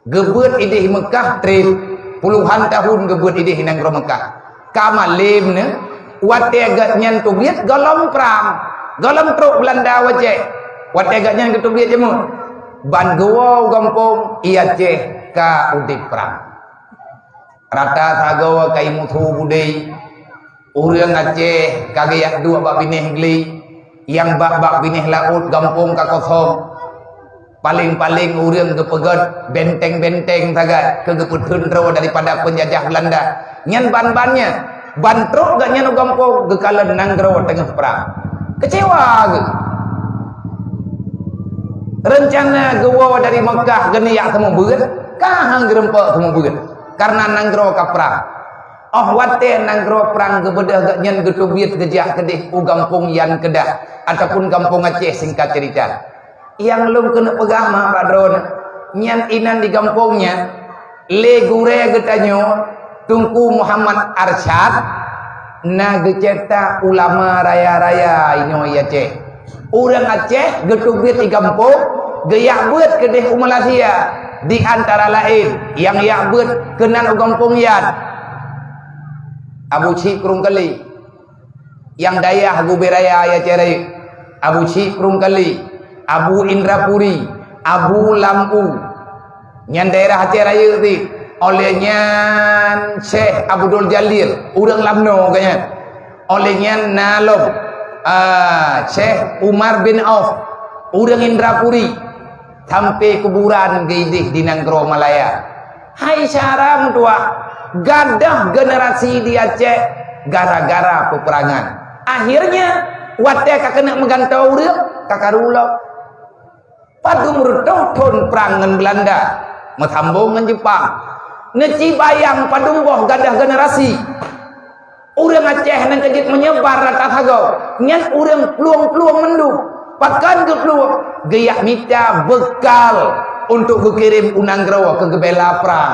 Geubeuet idéh Meukah trép, puluhan tahun geubeuet idéh nanggroe Meukah. Ka malém nyoe, watèe gobnyan teubiet gohlom prang, gohlom trok Beulanda u Aceh. Watèe gobnyan geuteubiet jameun, ban geuwoe u gampông, i Aceh ka udép prang. Rata sagoe ka imusu budé. Ureuëng Aceh ka geujak duek bak binéh glé, nyang bak-bak binéh laôt gampông ka kosong. Paleng-paleng ureuëng geupeugöt benteng-benteng sagai keu geupeutheun droe daripada peunjajah Beulanda. Nyan ban-ban nyan, ban trok gobnyan u gampông geukalon nanggroe teungoh prang. Keucewa geuh. Reuncana geuwoe dari Meukah geuneuk jak seumeubeuet, ka han geurumpok seumeubeuet, kareuna nanggroe ka prang. Óh watèe nanggroe prang geubeudôh gobnyan geuteubiet geujak keudeh u gampông Yan Keudah ataupun gampông Aceh, singkat cerita. Nyang lôn keuneuk peugah mak bak droeneuh, nyan inan di gampông nyan, lé gurèe geutanyoe Teungku Muhammad Arsyad na geucetak ulama raya-raya inoe i Aceh. Ureuëng Aceh geuteubiet di gampông, geujak beuet keudeh u Malaysia, di antara laén nyang jak beuet keunan u gampông Yan, Abu Syik Krueng Kali. Nyang dayah gubé raya i Aceh Rayeuk, Abu Syik Krueng Kali, Abu Indrapuri, Abu Lam U. Nyan daerah Aceh Rayeuk tadi. Oleh nyan Syekh Abdul Jalil, ureuëng Lamno geuh nyan. Oleh nyan na lom, ah, Syekh Umar bin Auf, ureuëng Indrapuri, sampai kuburan geudeh di nanggroe Malaya. Hai syara meutuah, gadôh generasi di Aceh gara-gara peperangan. Akhirnya, watée ka keuneuk meugantoe ureuëng, ka karu lom. Padum reutôh thon prang ngon Belanda, meusambong ngon Jepang. Neuci bayang padum boh gadôh generasi. Ureuëng Aceh nyang keujeuet meunyebar rata sagoe, nyan ureuëng plueng-plueng mandum. Pakon geuplueng? Geujak mita beukal untuk geukirém u nanggroe keu geubela prang.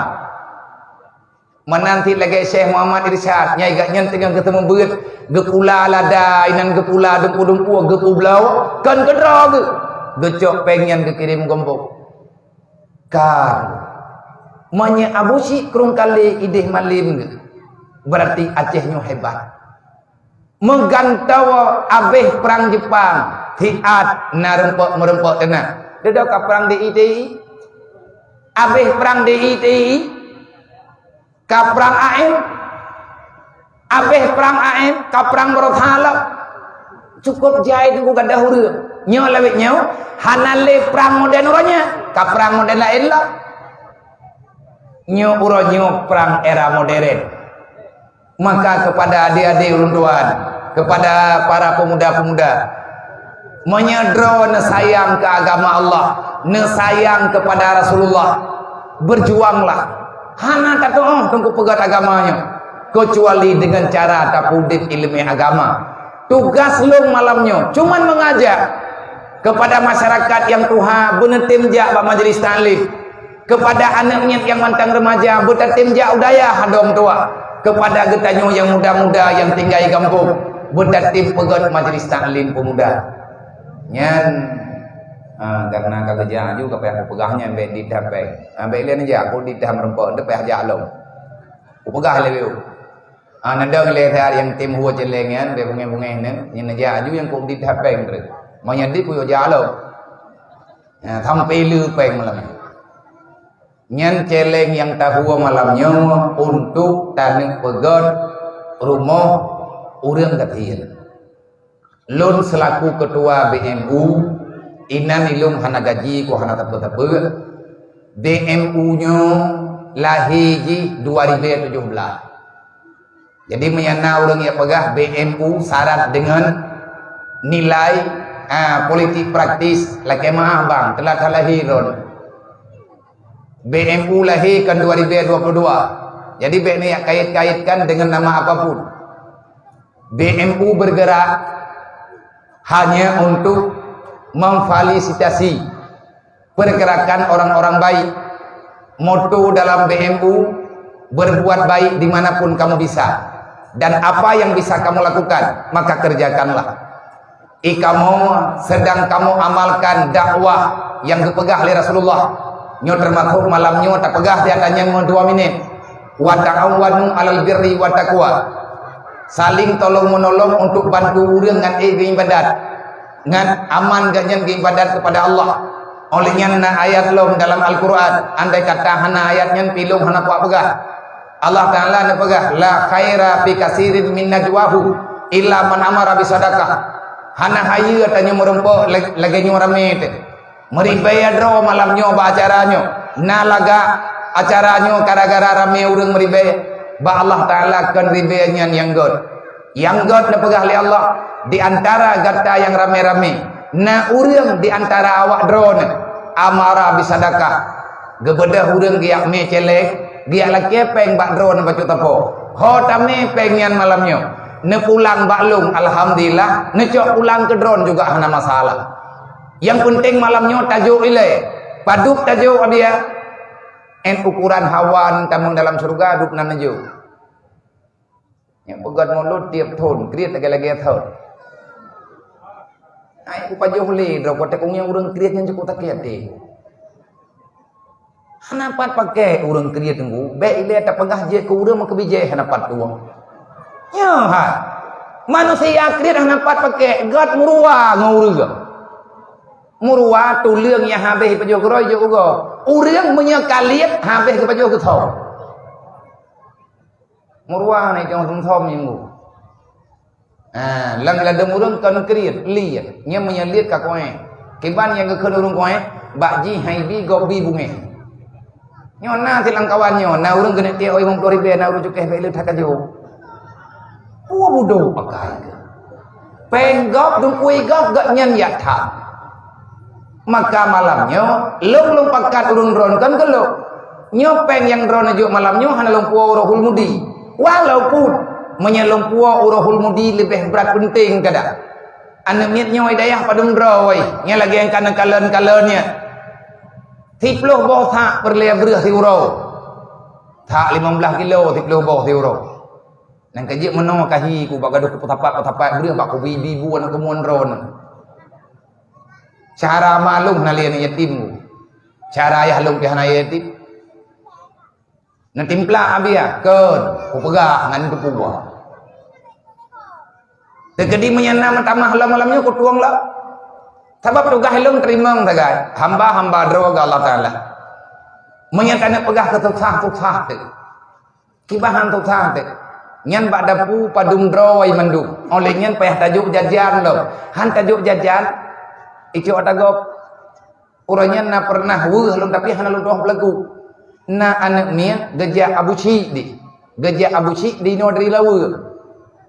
Meunan cit lagée Syekh Muhammad Irsyad, nyang gobnyan teungoh geuteumeubeuet, geupula lada, inan geupula dumpeue-dumpeue, geupeubloe, kon keudroe geuh. Geucok péng nyan geukirém gombong. Ka. Meunyoe Abu Syik Krueng Kalé ideh malem geuh, berarti Aceh nyoe hebat. Meugantoe abéh prang Jepang, siat na reumpok-meureumpok teunang. Dudoe ka prang D I T I. Abéh prang D I T I, ka prang A M. Abéh prang A M, ka prang Beurosa lom. Cukôp jai teungku gadôh ureuëng. Nyoe lawét nyoe, hana lé prang modern uroe nyoe, ka prang modern laén lom. Nyoe uroe nyoe prang era modern. Maka kepada adik-adik ulôn tuan, kepada para pemuda-pemuda, meunyoe droe neusayang keu agama Allah, neusayang kepada Rasulullah, berjuanglah. Hana tatuoh teungku peugét agama nyoe, kecuali dengan cara tapeudeb iéleumé agama. Tugas lôn malam nyoe cuman mengajak kepada masyarakat nyang tuha beuneutem jak bak majlis taklim. Kepada aneuk miet nyang mantong remaja, beutatem jak u dayah adoe meutuah. Kepada geutanyoe nyang muda-muda nyang tinggai gampông, beutatem peugét majlis taklim pemuda. Nyan, ha, karena ka geujak aju, ka payah kupeugah nyan, bék didah péng. Ha, bék lé neujak, ku didah meureumpok, teu payah jak lom. Kupeugah lé beu. Ha, neudong lé that nyang tem hue céléng nyan, bék bungéh-bungéh nyan, nyan neujak aju nyang ku didah péng treuk. Meunyoe dit kuyue jak lom. Ha, sampai le péng malam nyan. Nyan céléng nyang tahue malam nyoe untuk taneuk peugét rumoh ureuëng gasien. Lôn seulaku keutua B M U, inan ilôn hana gaji ku hana teupeu-teupeu. B M U nyoe lahé jih dua ribèe tujoh blaih. Jadi, meunyoe na ureuëng nyang peugah B M U syarat deungon nilai, ah, politik praktis, lakée meuáh bang, teulat that lahé droeneuh. B M U lahé kan dua ribèe dua puluh dua. Jadi, bék neuyak kait-kaitkan deungon nama apapun. B M U bergerak hanya untuk memfasilitasi pergerakan orang-orang baik. Moto dalam B M U, "Berbuat baik di mana pun kamu bisa, dan apa yang bisa kamu lakukan, maka kerjakanlah." Ikamoe sedang kamoe amalkan dakwah nyang geupeugah lé Rasulullah. Nyoe teumasok malam nyoe tapeugah siat tanyoe dua minét. "Wa ta'awanu 'alal birri wa taqwa." Saling tolong-menolong untuk bantu ureuëng ngon ék geuibadat, ngon aman geuhnyan geuibadat kepada Allah. Oleh nyan na ayat lom dalam Al-Quran, andai kata hana ayat nyan pih lôn hana kuat peugah. Allah Ta'ala neupeugah, "La khaira fi katsirin min najwahum illa man amara bisadaqah." Hana hayeue tanyoe meureumpok lag-, lagée nyoe ramé teuh. Meuribée droe malam nyoe bak acara nyoe. Na lagak acara nyoe gara-gara ramé ureuëng meuribée. Bak Allah Ta'ala kon ribée nyan nyang gét. Nyang gét neupeugah lé Allah, di antara gata nyang ramé-ramé, na ureuëng di antara awak droeneuh, amara bisadaqah, geubeudôh ureuëng geujak mé céléng, geujak lakée péng bak droeneuh bacut teupok. Ho tamé péng nyan malam nyoe, neupulang bak lôn, alhamdulillah, neucok pulang keu droeneuh juga hana masalah. Nyang peunteng malam nyoe tajok ilée, padub tajok abiya, en ukuran hawa tamong dalam syeuruga dub nan neujok. Nyang peugét mulod tieb thon, kriet lagée-lagée thon. Ai, kupajoh lé droe, po teuka nyang ureuëng kriet nyan cukôp sakét até. Hana pat pakék ureuëng kriet teungku, bék ilée tapeugah jeuet keu ureuëng meukeubijéh hana pat tueng. Nyoe hai. Manusia kriet hana pat pakék, gét meuruwa ngon ureuëng. Meuruwa tuleueng nyang habéh pajoh keudroe jok ugoe. Ureuëng meunyoe ka liet habéh geupajoh geuthom. Meuruwa na itong thom-thom nyang bu. Ha, lam ladom ureuëng kon kriet, liet. Nyan meunyoe liet ka koe. Kiban nyang geukheun ureuëng koe, bak jih hai bi gob bi bungéh. Nyoe na silang kawan nyoe, na ureuëng keuneuk tiek oi limong ploh ribèe, na ureuëng cukéh bèk le that ka jok. Peue budoe pakai keuh. Péng gob, dungkui gob, gobnyan jak that. Maka malam nyoe, lôn lôn pakat ureuëng droeneuh kon keu lôn. Nyoe péng nyang droeneuh jok malam nyoe hana lôn puwoe u Rohul Mudi. Walaupun meunyoe lôn puwoe u Rohul Mudi leubeh brat peunteng kada. Aneuëk miet nyoe dayah padum droe, nyan lagée nyang kana kalon-kalon nyan. Siploh boh sak peureulée breueh siuroe. Sak limong blaih kilo siploh boh siuroe. Nyang ka jeuet meunoe kahi ku bak gadôh kupeusapat-peusapat breueh bak kubi-bi bu aneuk keumuen droeneuh. Cara ma lôn hana lé aneuk yatim ku. Cara ayah lôn pih hana yatim. Neutimplak abiah, kon, kupeugah ngon teupeue. Teukeudi meunyoe na meutamah lom malam nyoe kutueng lom. Sabab tugaih lôn teurimong sagai, hamba-hamba droe keu Allah Taala. Meunyoe taneuk peugah keu susah-susah teuh. Kiban han susah teuh. Nyan bak dapu padum droe mandum. Óh lheueh nyan payah tajok jajan lom. Han tajok jajan, icok ata gob. Uroe nyan na peureunah weueh lôn tapi hana lôn tueng peulagu. Na aneuk miet geujak Abu Syik di. Geujak Abu Syik di inoe dari Laweue.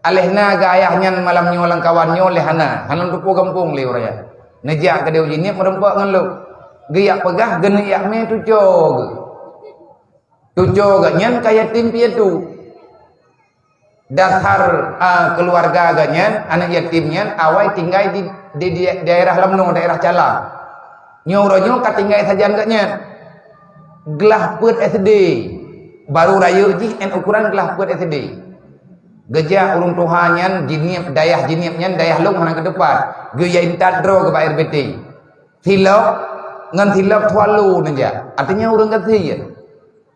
Aléh na geu ayah nyan malam nyoe lam kawan nyoe lé hana. Hana lôn teupeue gampông lé uroe nyan. Neujak keudeh u Jeunieb meurumpok ngon lôn. Geujak peugah geuneuk jak mé tuco geuh. Tuco geuh nyan ka yatim piatu. Dasar, a, keuluwarga geuh nyan, aneuk yatim nyan awai tinggai di, di, di daerah Lamno, daerah Calang. Nyoe uroe nyoe ka tinggai sajan geuh nyan. Glah peuet S D. Baru rayeuk jih nyan ukuran glah peuet S D. Geujak ureuëng tuha nyan, Jeunieb, dayah Jeunieb nyan, dayah lôn hana keudeupat. Geuyue intat droe geuh bak R B T. Silop, ngon silop swallow neujak. Artinya ureuëng gasien.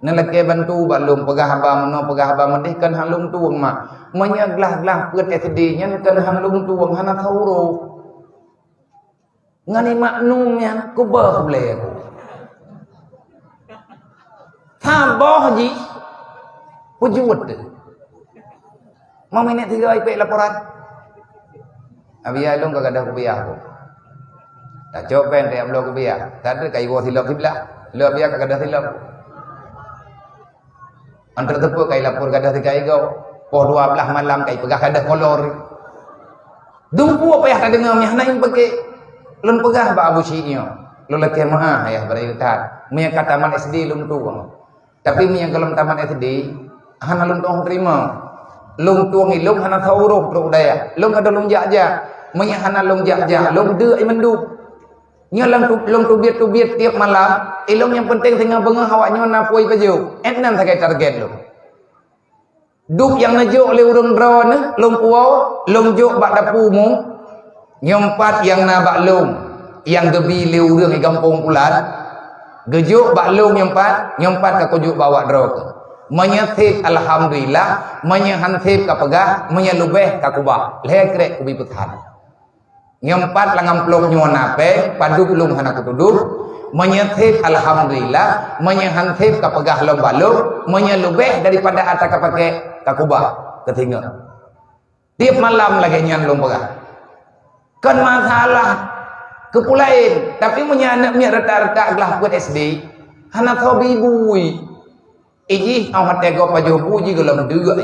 Neulakée bantu bak lôn, peugah haba meunoe, peugah haba meudeh, kon han lôn tueng mak. Meunyoe glah-glah peuet S D nyan kon han lôn tueng, hana saurôh. Ngon ié maknum nyan kubeuh ulée ku. Saboh jih peujeuet teuh. Mau minét tiga ipek laporan. Abiya lôn ka gadoh kupiah ku. Tacok péng tajak bloe kupiah. Tadeuh ka iwoe silop siblah. Lôn abiya ka gadoh silop. Antar teupeu kai lapor gadoh tiga igoe. Poh dua belas malam kai peugah gadoh kolor. Dumpeue payah tadeungoe meuhana in peuke. Lôn peugah bak Abu Syik nyoe. Lôn lakée meu'ah ayah beurayutan. Meunyoe ka tamat S D lôn tueng. Tapi meunyoe gohlom tamat S D, hana lôn tueng teurimong. Lôn tueng ilong hana saurôh trok dayah. Lôn ka lôn jak-jak. Meunyoe hana lôn jak-jak, lôn deuk ié mandum. Nyoe lôn tu-, lôn teubiet-teubiet tieb malam, ilong nyang peunteng singoh beungoh awak nyoe na pui pajoh. Ét nan sagai target lôn. Dub nyang neujok lé ureuëng droeneuh, lôn puwoe, lôn jok bak dapu mu. Nyoe pat nyang na bak lôn, nyang geubi lé ureuëng di gampông pulan, geujok bak lôn nyoe pat, nyoe pat ka kujok bak awak droe keuh. Meunyoe sép, alhamdulillah, meunyoe han sép ka peugah, meunyoe leubeh ka kubah. Lhée krek kubi peusan. Nyoe pat lam amplop nyoe na péng, padub lôn hana kutudub. Meunyoe sép, alhamdulillah, meunyoe han sép ka peugah lom bak lôn, meunyoe leubeh daripada ata ka pakék, ka kubah keu singoh. Tieb malam lagée nyan lôn peugah. Kon masalah keu peue laén, tapi meunyoe aneuk miet rata-rata glah peuet S D, hana soe bri bui. Ijih óh watée gob pajoh bu jih gohlom deuk.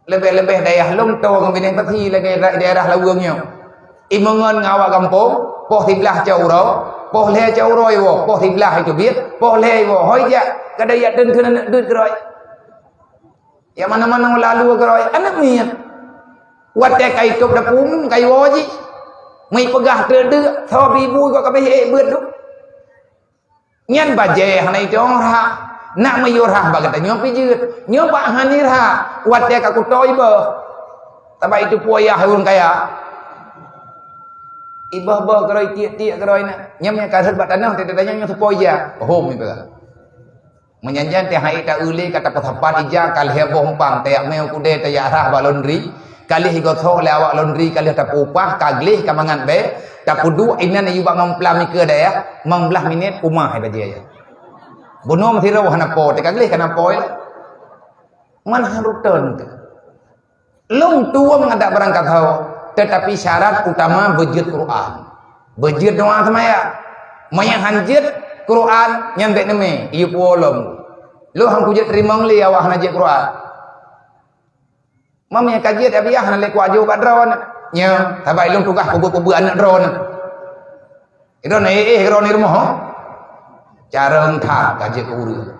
Leubeh-leubeh dayah lôn toe ngon binéh pasi lagée da-, daerah Laweueng nyoe. Imeungon ngon awak gampông, poh siblah cot uroe, poh lhée cot uroe iwoe, poh siblah iteubiet, poh lhée iwoe. Hôi jak, kadang jak teun-teun aneuk deuet keudroe. Jak manoe-manoe lalu keudroe, aneuk miet. Watée ka itôb dapu mu, ka iwoe jih. Meuipeugah teuk-teuk, soe bri bu kok ka beh ék beuet tu. Nyan bajée hana itong rhah. Nak meuyue rhah bak gata nyoe pih jeuet. Nyoe bak hani rhah, watée ka kutoe ibeuh. Sabab iteupeue yah ureuëng kaya. Ibeuh-beuh keudroe, tiek-tiek keudroe na. Nyan nyang ka rhot bak tanoh, teutatanyong nyoe teupeue yah. Hom ipeugah. Meunyan-nyan teuh hai ta-eu lé ka tapeusapat ija ka lhée boh umpang, tajak mé u keudè tajak rhah bak laundry. Ka lheueh igosok lé awak laundry, ka lheueh tapeuupah, ka gleh, ka mangat bèe, tapeuduek inan iyue bak mamplam ikeue dayah, limong blaih minit, umah hai bajèe ayah. Bunoe meusidroe hana po, teuka gleh ka na po. Man han reutôn teuh. Lôn tueng adak barangkasoe, teutapi syarat utama beujeuet Quran. Beujeuet doa seumayang. Meunyo han jeuet Quran, nyan bèk neumè, iyue puwoe lom. Lôn han kujeuet teurimong lé awak hana jeuet Quran. Meunyo ka jeuet, Abiah, hana lé kuaju bak droeneuh. Nyo, sabab lôn tugaih peubuet-peubuet aneuk droeneuh. Droeneuh éh-éh droeneuh rumoh, ho? Carông that ka jeuet keu ureueng.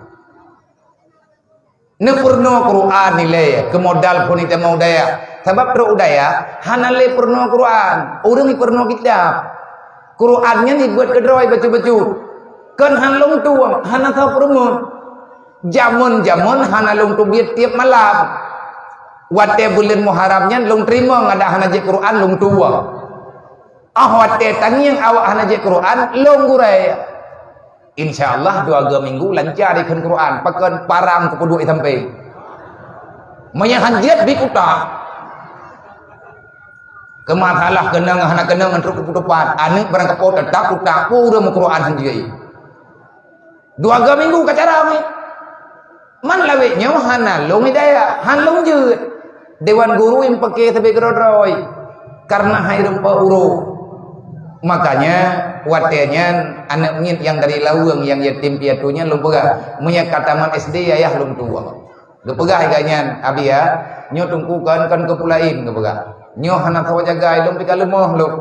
Neupeurunoe Quran ilèe keu modal phon itamong u dayah. Sabab trok u dayah hana lé peurunoe Quran, ureueng ipeurunoe kitab. Quran nyan ibeuet keudroe bacut-bacut. Kon han lôn tueng, hana soe peurumoh. Jameun-jameun hana lôn teubiet tiep malam. Watèe buleuen Muharram nyan lôn teurimong adak hana jeuet Quran lôn tueng. Ah watèe tangieng awak hana jeuet Quran lôn gurèe. Insya Allah dua go minggu lancar ikheun Quran, pakon parang kupeuduek di sampéng. Meunyo han jeuet bi kutak. Keumasalah keunong hana keunong ngon trok kupeuteupat, aneuk barang kapo teutap kutak, peue ureueng meuquran han jeuet. Dua go minggu ka cara mi. Man lawét nyoe hana lôn hidayah, han lôn jeuet. Dewan guru nyang peuke sabé keudroe-droe, kareuna hai rumpok uroe. Makanya watèe nyan aneuk miet nyang dari Laweueng nyang yatim piatu nyan lôn peugah, meunyo ka tamat S D ayah lôn tueng. Geupeugah lagèe nyan, "Abi ya, nyoe Teungku kon, kon keu peue laén," geupeugah. "Nyoe hana saboh jagai lôn pih ka leumoh lôn.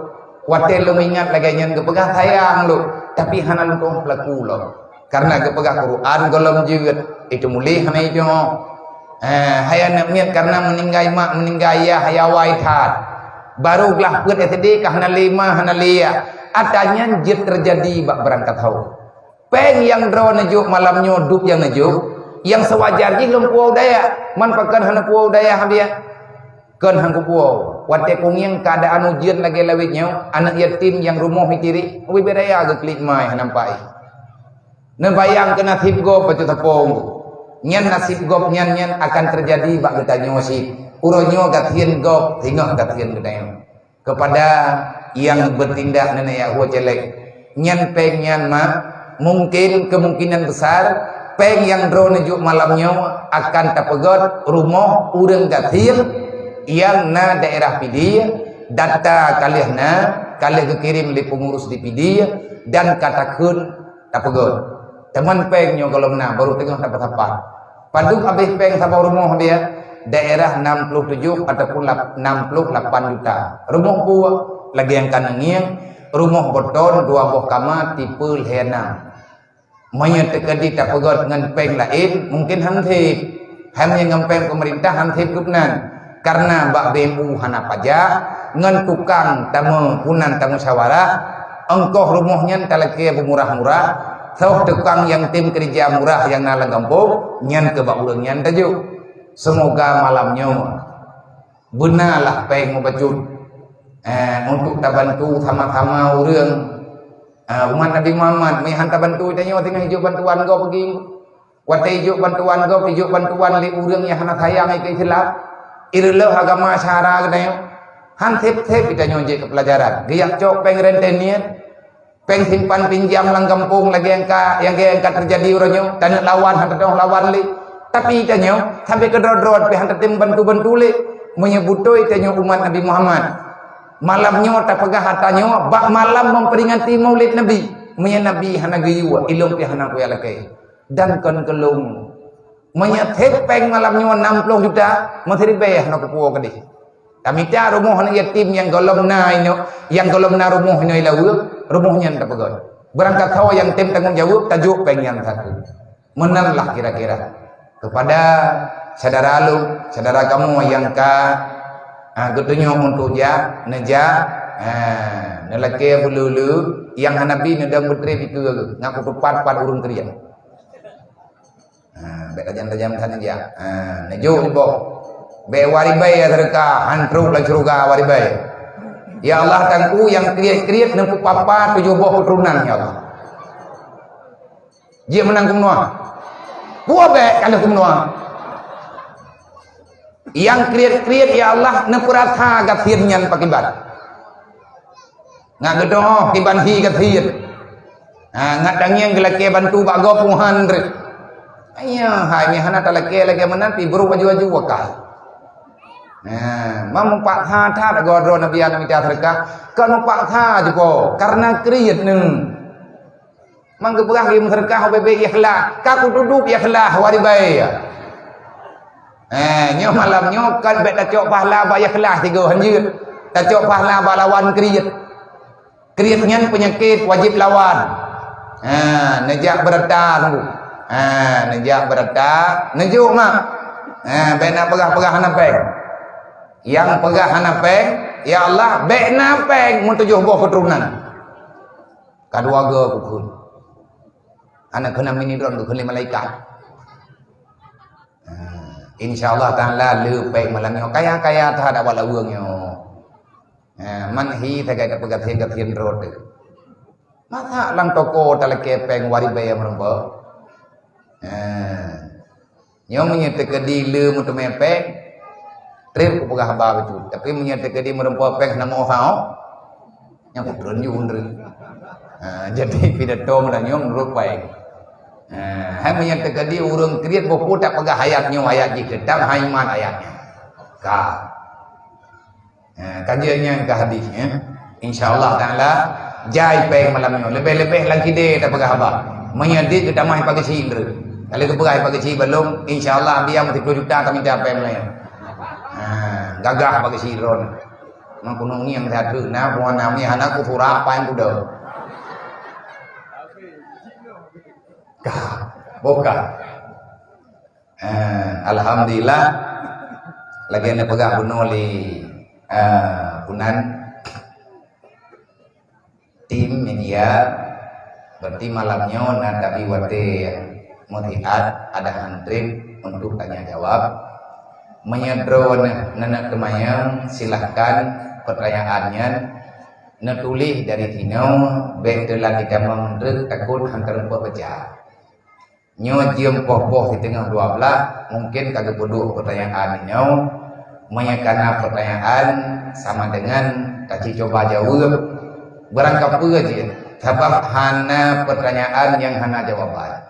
Watèe lôn ingat lagèe nyan geupeugah sayang lôn, tapi hana lôn tueng peulaku lôn." Kareuna geupeugah Quran gohlom jeuet, itu muléh hana ijo. Eh, hai aneuk miet kareuna meuninggai mak, meuninggai yah, hai awai that. Baru glah peuet S D ka hana lé ma, hana lé yah. Ata nyan jeuet teujadi bak barangkasoe. Péng nyang droe neujok malam nyoe dub nyang neujok, nyang seuwajar jih lôn puwoe u dayah. Man pakon hana puwoe u dayah, Abiah? Kon han kupuwoe. Watèe kungieng keuadaan ujeuen lagèe lawét nyoe, aneuk yatim nyang rumoh itirik, ubé raya geuklik mai hana nampak. Neubayang keu naseb gob bacut sapong. Nyan naseb gob nyan, nyan akan teujadi bak geutanyoe cit. Uroe nyoe gasien gob, singoh gasien geutanyoe. Keupada nyang beutindak nenek yahue célék, nyan péng nyan mak, mungken keumungkinan beusar péng nyang droe neujok malam nyoe akan tapeugöt rumoh ureuëng gasien nyang na daerah Pidie. Data ka lheueh na, ka lheueh geukirém lé peungurus di Pidie dan ka takheun tapeugöt. Teuma péng nyoe gohlom na, barô teungoh tapeusapat. Padub habéh péng saboh rumoh dia? Daerah enam puluh tujuh ataupun lap-, enam puluh lapan juta. Rumoh buet lagèe nyang ka neungieng, rumoh beutôn dua boh kama tipe lhèe nam. Meunyoe teukeudi tapeugöt ngon péng laén, mungken han sép. Hai meunyoe ngon péng peumeurintah han sép gobnyan. Kareuna bak B M U hana pajak, ngon tukang tameupunan tamusyawarah, ongkoh rumoh nyan talakèe beumurah-murah, soe tukang nyang tem keureuja murah nyang na lam gampông, nyan keu bak ureuëng nyan tajok. Seumoga malam nyoe beuna lah péng meubacut, eh, untuk tabantu sama-sama ureuëng, eh, umat Nabi Muhammad. Meuhan tabantu tanyoe singoh ijok bantuan gob bagi. Watèe ijok bantuan gob, ijok bantuan lé ureuëng nyang hana sayang keu Islam. Ireuloh agama syara geutanyoe. Han sép-sép geutanyoe jeuet keu peulajaran. Geujak cok péng rentenir, péng simpan pinjam lam gampông lagèe nyang ka, nyang ka teujadi uroe nyoe. Taneuk lawan han teudoh lawan lé. Tapi tanyoe, sampai keudroe-droe pih han tatem bantu-bantu lé. Meunyoe beutôi tanyoe umat Nabi Muhammad, malam nyoe tapeugah ata nyoe bak malam memperingati Maulid Nabi. Meunyoe Nabi hana geuyue, ilôn pih hana kujak lakèe. Dan kon keu lôn. Meunyoe sép péng malam nyoe enam puluh juta, meusiribèe hana kupuwoe keudéh. Tamita rumoh aneuk yatim nyang gohlom na inoe, nyang gohlom na rumoh inoe i Laweueng, rumoh nyan tapeugöt. Barangkasoe nyang tem tanggong jaweueb tajok péng nyan sapeue. Meunan lah kira-kira. Keupada syedara lôn, syedara kamoe nyang ka, ah, geutunyok untuk jak, neujak, ah, neulakèe beuleu-leu, nyang hana bi neudong beutrép dikeue, ngaku teupat-pat ureuëng krieng. Ha, bèk tajam-tajam that neujak. Ha, neujok di boh. Bèk waribèe ya seudeukah, han trok lam syeuruga waribèe. Ya Allah, Teungku nyang kriet-kriet neupeuet papa tujoh boh keuturonan, ya Allah. Jeuet meunan keu meunoe. Puwoe bèk ka lheueh keu meunoe. Nyang kriet-kriet, ya Allah, neupeurasa gasien nyan pakiban. Ngat geudoh kiban hi gasien. Ha, ngat tangieng geulakée bantu bak gob Tuhan treuk. Iya, hai meuhana talakée lagée meunan, pih brôk baju-baju wakah. Ha, ma mupaksa that goe droe Nabi aneuk mita seudeukah, kon mupaksa jipo, kareuna kriet neu. Mang geupeugah lé meuseudeukah ubé-bé ikhlas, ka kutudob ikhlas waribai. Eh, nyoe malam nyoe kan bék tacok pahala bak ikhlas tiga hanjeuet. Tacok pahala bak lawan kriet. Kriet nyan peunyakét wajéb lawan. Ha, neujak beurata sungguh. Ha, neujak beurata, neujok mak. Ha, bék na peugah-peugah hana péng. Nyang peugah hana péng, ya Allah, bék na péng meutujoh boh keuturonan. Ka dua go kukheun. Aneuk keunan mini droen kukheun lé malaikat. Ha, insya Allah Taala le péng malam nyoe kaya-kaya that awak laweueng nyoe. Ha, man hi sagai tapeugasien-gasien droe teuh. Masa lam toko talakée péng waribai meureumpok? Ha. Nyoe meunyoe teukeudi le meuteumé péng, trép kupeugah haba bacut. Tapi meunyoe teukeudi meureumpok péng hana meuusaha, nyan kutreun ju undreuen. Ha, jadi pidato meunyoe meunurot péng. Ha, hai meunyoe teukeudi ureuëng kriet boh peue tak peugah ayat nyoe ayat jih teutab hai iman ayat nyan. Ka. Ha, kajian nyan ka habéh, ya. Insya Allah Taala, jai péng malam nyoe. Leubeh-leubeh lam kidé tapeugah haba. Meunyoe dit geutamah pageusi indre. Kalau geupeugah pageusi balom, insya Allah biang siploh juta tamita péng malam nyoe. Ha, gagah pageusi droen. Mang kunong ngieng satu na buah nami hana kusura apa yang kuda. Ka, boka. Eh, alhamdulillah, lagée neupeugah bunoe lé, eh, punan tim media, berarti malam nyoe na tabi watée meusiat ada hantrit untuk tanya jawab. Meunyoe droeneuh neuneuk teumanyong, silahkan pertanyaan nyan neutuléh dari sinoe, bék teulat itamong treuk takot hana teureumpeuk baca. Nyoe jeuem poh-poh siteungoh dua blaih, mungken ka geupeuduek peutanyaan nyoe. Meunyoe kana peutanyaan sama dengan taci cuba jaweueb, beurangkapeue jih, sabab hana peutanyaan nyang hana jawaban.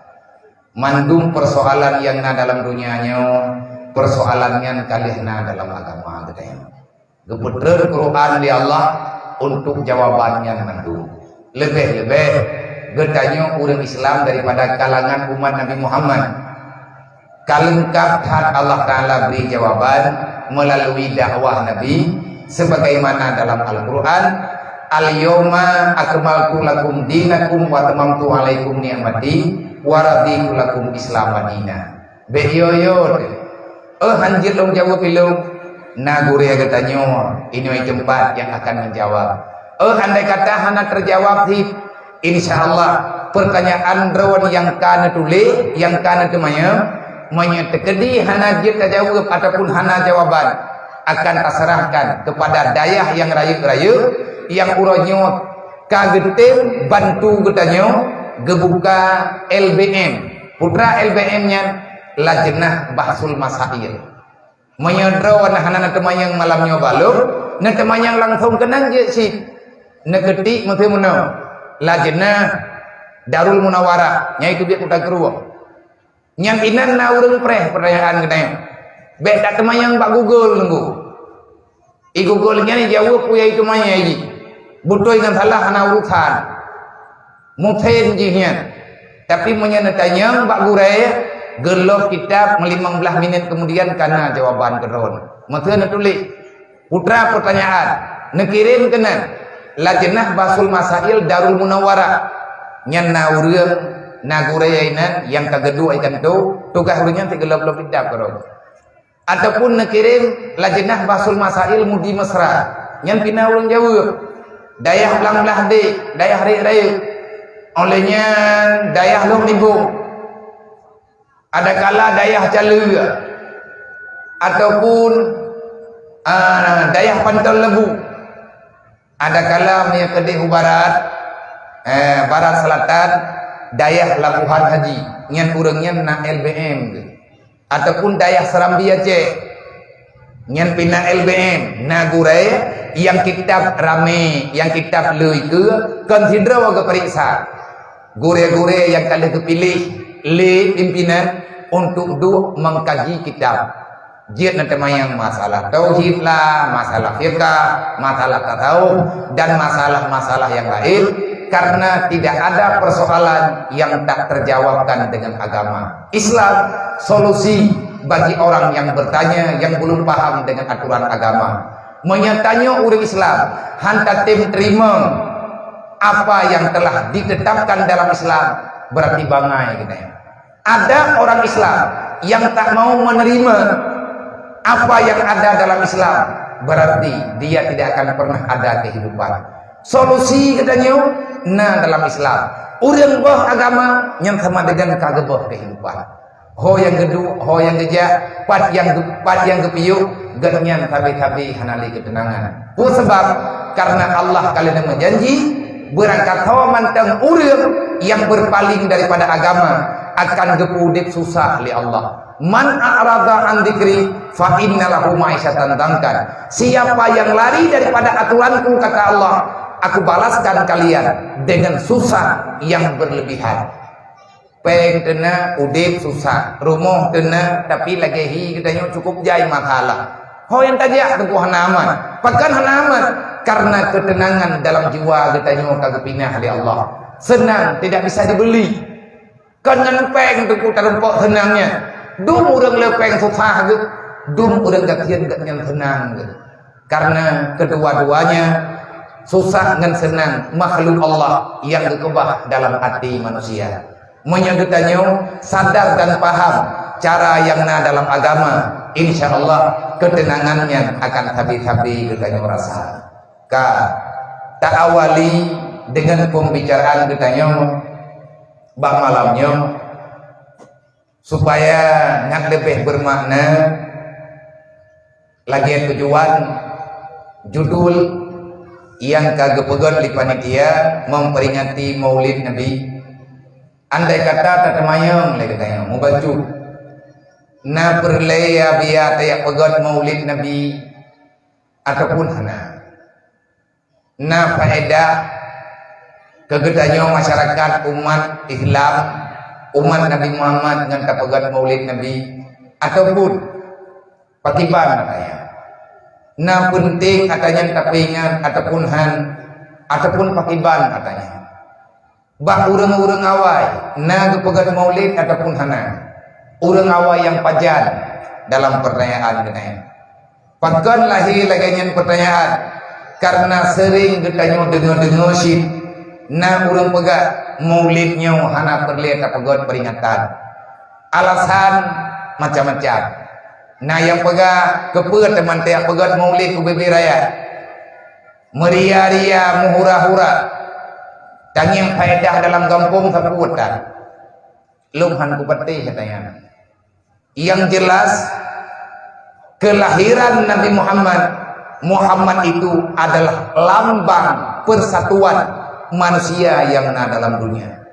Mandum persoalan nyang na dalam donya nyoe, persoalan nyan ka lheueh na dalam agama geutanyoe. Geupeutrön Quran lé Allah untuk jawaban nyan mandum. Leubeh-leubeh geutanyoe ureuëng Islam daripada kalangan umat Nabi Muhammad. Ka leungkab that Allah Taala bri jawaban meulalu dakwah Nabi, sebagaimana dalam Al-Quran, "Al-yauma akmaltu lakum dinakum wa atmamtu alaikum ni'mati wa raditu lakum Islam dina." Bék yo-yo teuh. Oh, hanjeuet lôn jaweueb ilôn. Na gurée geutanyoe, inoe teumpat nyang akan meujawab. Oh, andai kata hana teujawab cit, insya Allah, peutanyaan droen nyang ka neutuléh, nyang ka neuteumanyong, meunyoe teukeudi hana jeuet tajaweueb ataupun hana jawaban, akan taseurahkan keupada dayah nyang rayeuk-rayeuk, nyang uroe nyoe ka geutem bantu geutanyoe geubuka L B M. Putra L B M nyan Lajnah Bahsul Masail. Meunyoe droe na hana neuteumanyong malam nyoe balom, neuteumanyong langsong keunan jeuet cit. Neukeutik meusé meunoe, Lajnah Darul Munawarah, nyang itu biet kuta keurueng. Nyan inan na ureuëng preh peutanyaan geutanyoe. Bék tateumanyong bak Google nunggu. I Google nyan ijaweueb peue nyang iteumanyong jih. Beutôi ngon salah hana urusan. Mungken jih nyan. Tapi meunyoe neutanyong bak gurée, geulok kitab meulimong blaih minét keumudian kana jawaban keudroe. Meuteun neutuléh. Putra peutanyaan, neukirém keunan, Lajnah Bahsul Masail Darul Munawarah. Nyan na ureuëng, na gurée inan nyang ka geuduek ikan tu, tugaih ureuëng nyan sigeulok-lok kitab keudroe. Ataupun neukirém Lajnah Bahsul Masail Mudi Mesra. Nyan pih na ureuëng jaweueb. Dayah Blang Blahdeh, dayah Rek Rayeuk. Oleh nyan dayah Lhok Nibong. Adakala dayah Caleue. Ataupun, ah, dayah Panton Leubue. Adakala meunyoe keudeh u barat, eh, barat selatan, dayah Labuhan Haji. Nyan ureuëng nyan na L B M geuh. Ataupun dayah Serambi Aceh. Nyan pih na L B M, na gurée nyang kitab ramé, nyang kitab le ikeue, kon sidroe geupeuriksa. Gurée-gurée nyang ka lheueh geupiléh lé pimpinan untuk duek mengkaji kitab. Jeuet na teumanyong masalah tauhid lah, masalah fiqah, masalah tasawuf, dan masalah-masalah yang lain, karena tidak ada persoalan yang tak terjawabkan dengan agama. Islam solusi bagi orang yang bertanya, yang belum paham dengan aturan agama. Meunyoe tanyoe ureuëng Islam hana tatem teurimong apa yang telah ditetapkan dalam Islam, berarti bangai geutanyoe. Ada orang Islam yang tak mau menerima apa yang ada dalam Islam, berarti dia tidak akan pernah ada kehidupan. Solusi geutanyoe na dalam Islam. Ureuëng boh agama nyang sama dengan ka geuboh kehidupan. Ho nyang geuduek, ho nyang geujak, pat nyang geu-, pat nyang geupiôh, gobnyan sabe-sabe hana lé keuteunangan. Peue sabab? Karena Allah ka lheueh meujanji, beurangkat ho mantong ureuëng nyang berpaling daripada agama akan geupeuudeb susah lé Allah. "Man a'rada an dzikri fa inna lahu ma'isyatan dhankan." Siapa yang lari daripada aturanku, kata Allah, aku balaskan kalian dengan susah yang berlebihan. Péng teuna udeb susah, rumoh teuna, tapi lagée hi geutanyoe cukup jai masalah. Ho nyang tajak teungku hana aman. Pakon hana aman? Karena ketenangan dalam jiwa geutanyoe ka geupinah lé Allah. Senang tidak bisa dibeli. Kon ngon péng teungku tarumpok seunang nyan. Dum ureuëng le péng susah geuh, dum ureuëng gasien gobnyan seunang geuh. Karena kedua-duanya, susah ngon seunang, makhluk Allah nyang geukeubah dalam até manusia. Meunyoe geutanyoe sadar dan paham cara nyang na dalam agama, insya Allah keuteunangan nyan akan sabe-sabe geutanyoe rasa. Ka taawali dengan pembicaraan geutanyoe bak malam nyoe, supaya ngat leubeh bermakna lagée tujuan judul nyang ka geupeugét lé panitia memperingati Maulid Nabi. Andai kata tateumanyong lé geutanyoe mubacut, na peureulée ya biya tajak peugét Maulid Nabi ataupun hana? Na faedah keu geutanyoe masyarakat umat Islam, umat Nabi Muhammad ngon tapeugét Maulid Nabi, ataupun pakiban ata nyan? Na peunténg ata nyan tapeuingat ataupun han, ataupun pakiban ata nyan? Bak ureuëng-ureuëng awai na geupeugét Maulid ataupun hana? Ureuëng awai nyang pajan dalam peurtanyaan geutanyoe. Pakon lahé lagée nyan peurtanyaan? Karena seuring geutanyoe deungoe-deungoe cit na ureuëng peugah Maulid nyoe hana peureulée tapeugét peuringatan. Alasan macam-macam. Na nyang peugah, keupeue teuma tajak peugét Maulid ubé-bé raya? Meuria-ria, meuhura-hura. Tangieng faedah dalam gampông sapeue tan. Lôn han kupatéh ata nyan. Yang jelas, kelahiran Nabi Muhammad, Muhammad itu adalah lambang persatuan manusia yang na dalam dunia.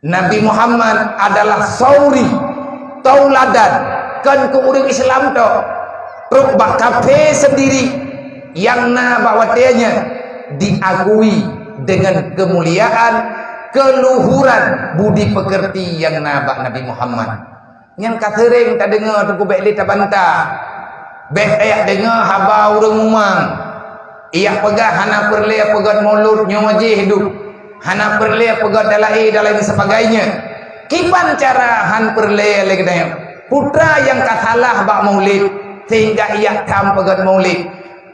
Nabi Muhammad adalah sauri, tauladan, kon keu ureuëng Islam tok, trok bak kafé sendiri nyang na bak watée nyan diakui dengan kemuliaan, keluhuran budi pekerti nyang na bak Nabi Muhammad. Nyang ka seuréng tadeungoe teungku bék lé tabantah. Bék tajak deungoe haba ureuëng mumang. Ijak peugah hana peureulée peugét mulod nyoe jih dum. Hana peureulée peugét dalaé dan lain sebagainya. Kiban cara han peureulée lé geutanyoe? Peue nyang ka salah bak Maulid sehingga ijak tham peugét Maulid?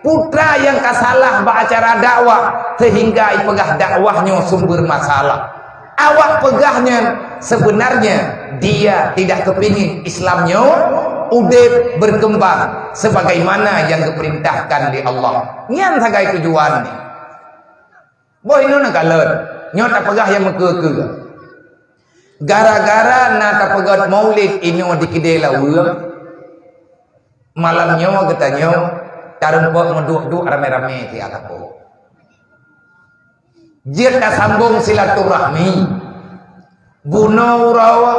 Peue nyang ka salah bak acara dakwah sehingga ipeugah dakwah nyoe sumber masalah? Awak peugah nyan, sebenarnya dia tidak kepingin Islam nyoe udeb berkembang sebagaimana yang diperintahkan oleh Allah. Nyan sagai tujuan ni. Boh inong kalon, nyoe tapeugah nyang meukeue-keue. Gara-gara na tapeugét Maulid inoe di Kidé Laweueng, malam nyoe geutanyoe tarumpok meuduek-duek ramé-ramé siat sapo. Jeuet tasambong silaturahmi. Bunoe uroe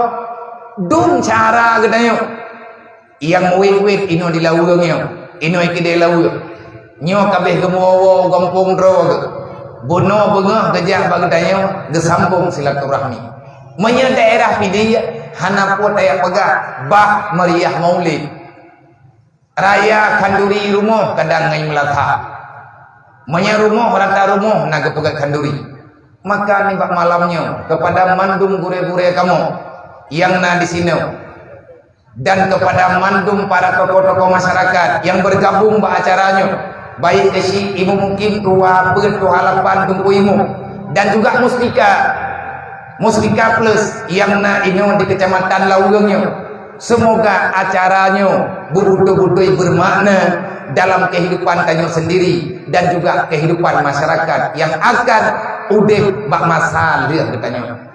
dum cara geutanyoe. Nyang wét-wét inoe di Laweueng nyoe. Inoi keudeh laweueng. Nyoe ka abéh geumeuwoe-woe u gampông droe geuh. Bunoe beungoh geujak bak geutanyoe geusambông silaturahmi. Meunyoe daerah Pidie hana peue tajak peugah bah meuriah Maulid. Raya khanduri rumoh kadang ngon meulathah. Meunyoe rumoh rata rumoh na geupeugah khanduri. Maka nibak malam nyoe kepada mandum gurée-gurée kamoe nyang na di sinoe dan kepada mandum para tokoh-tokoh masyarakat nyang bergabung bak acara nyoe, baik keuchik imeum mukim, tuha peuet, tuha lapan, teungku imeum, dan juga Mustika, Mustika Plus nyang na inoe di Kecamatan Laweueng nyoe. Semoga acara nyoe beubeutôi-beutôi bermakna dalam kehidupan tanyoe sendiri dan juga kehidupan masyarakat yang akan udeb bak masa lheueh geutanyoe.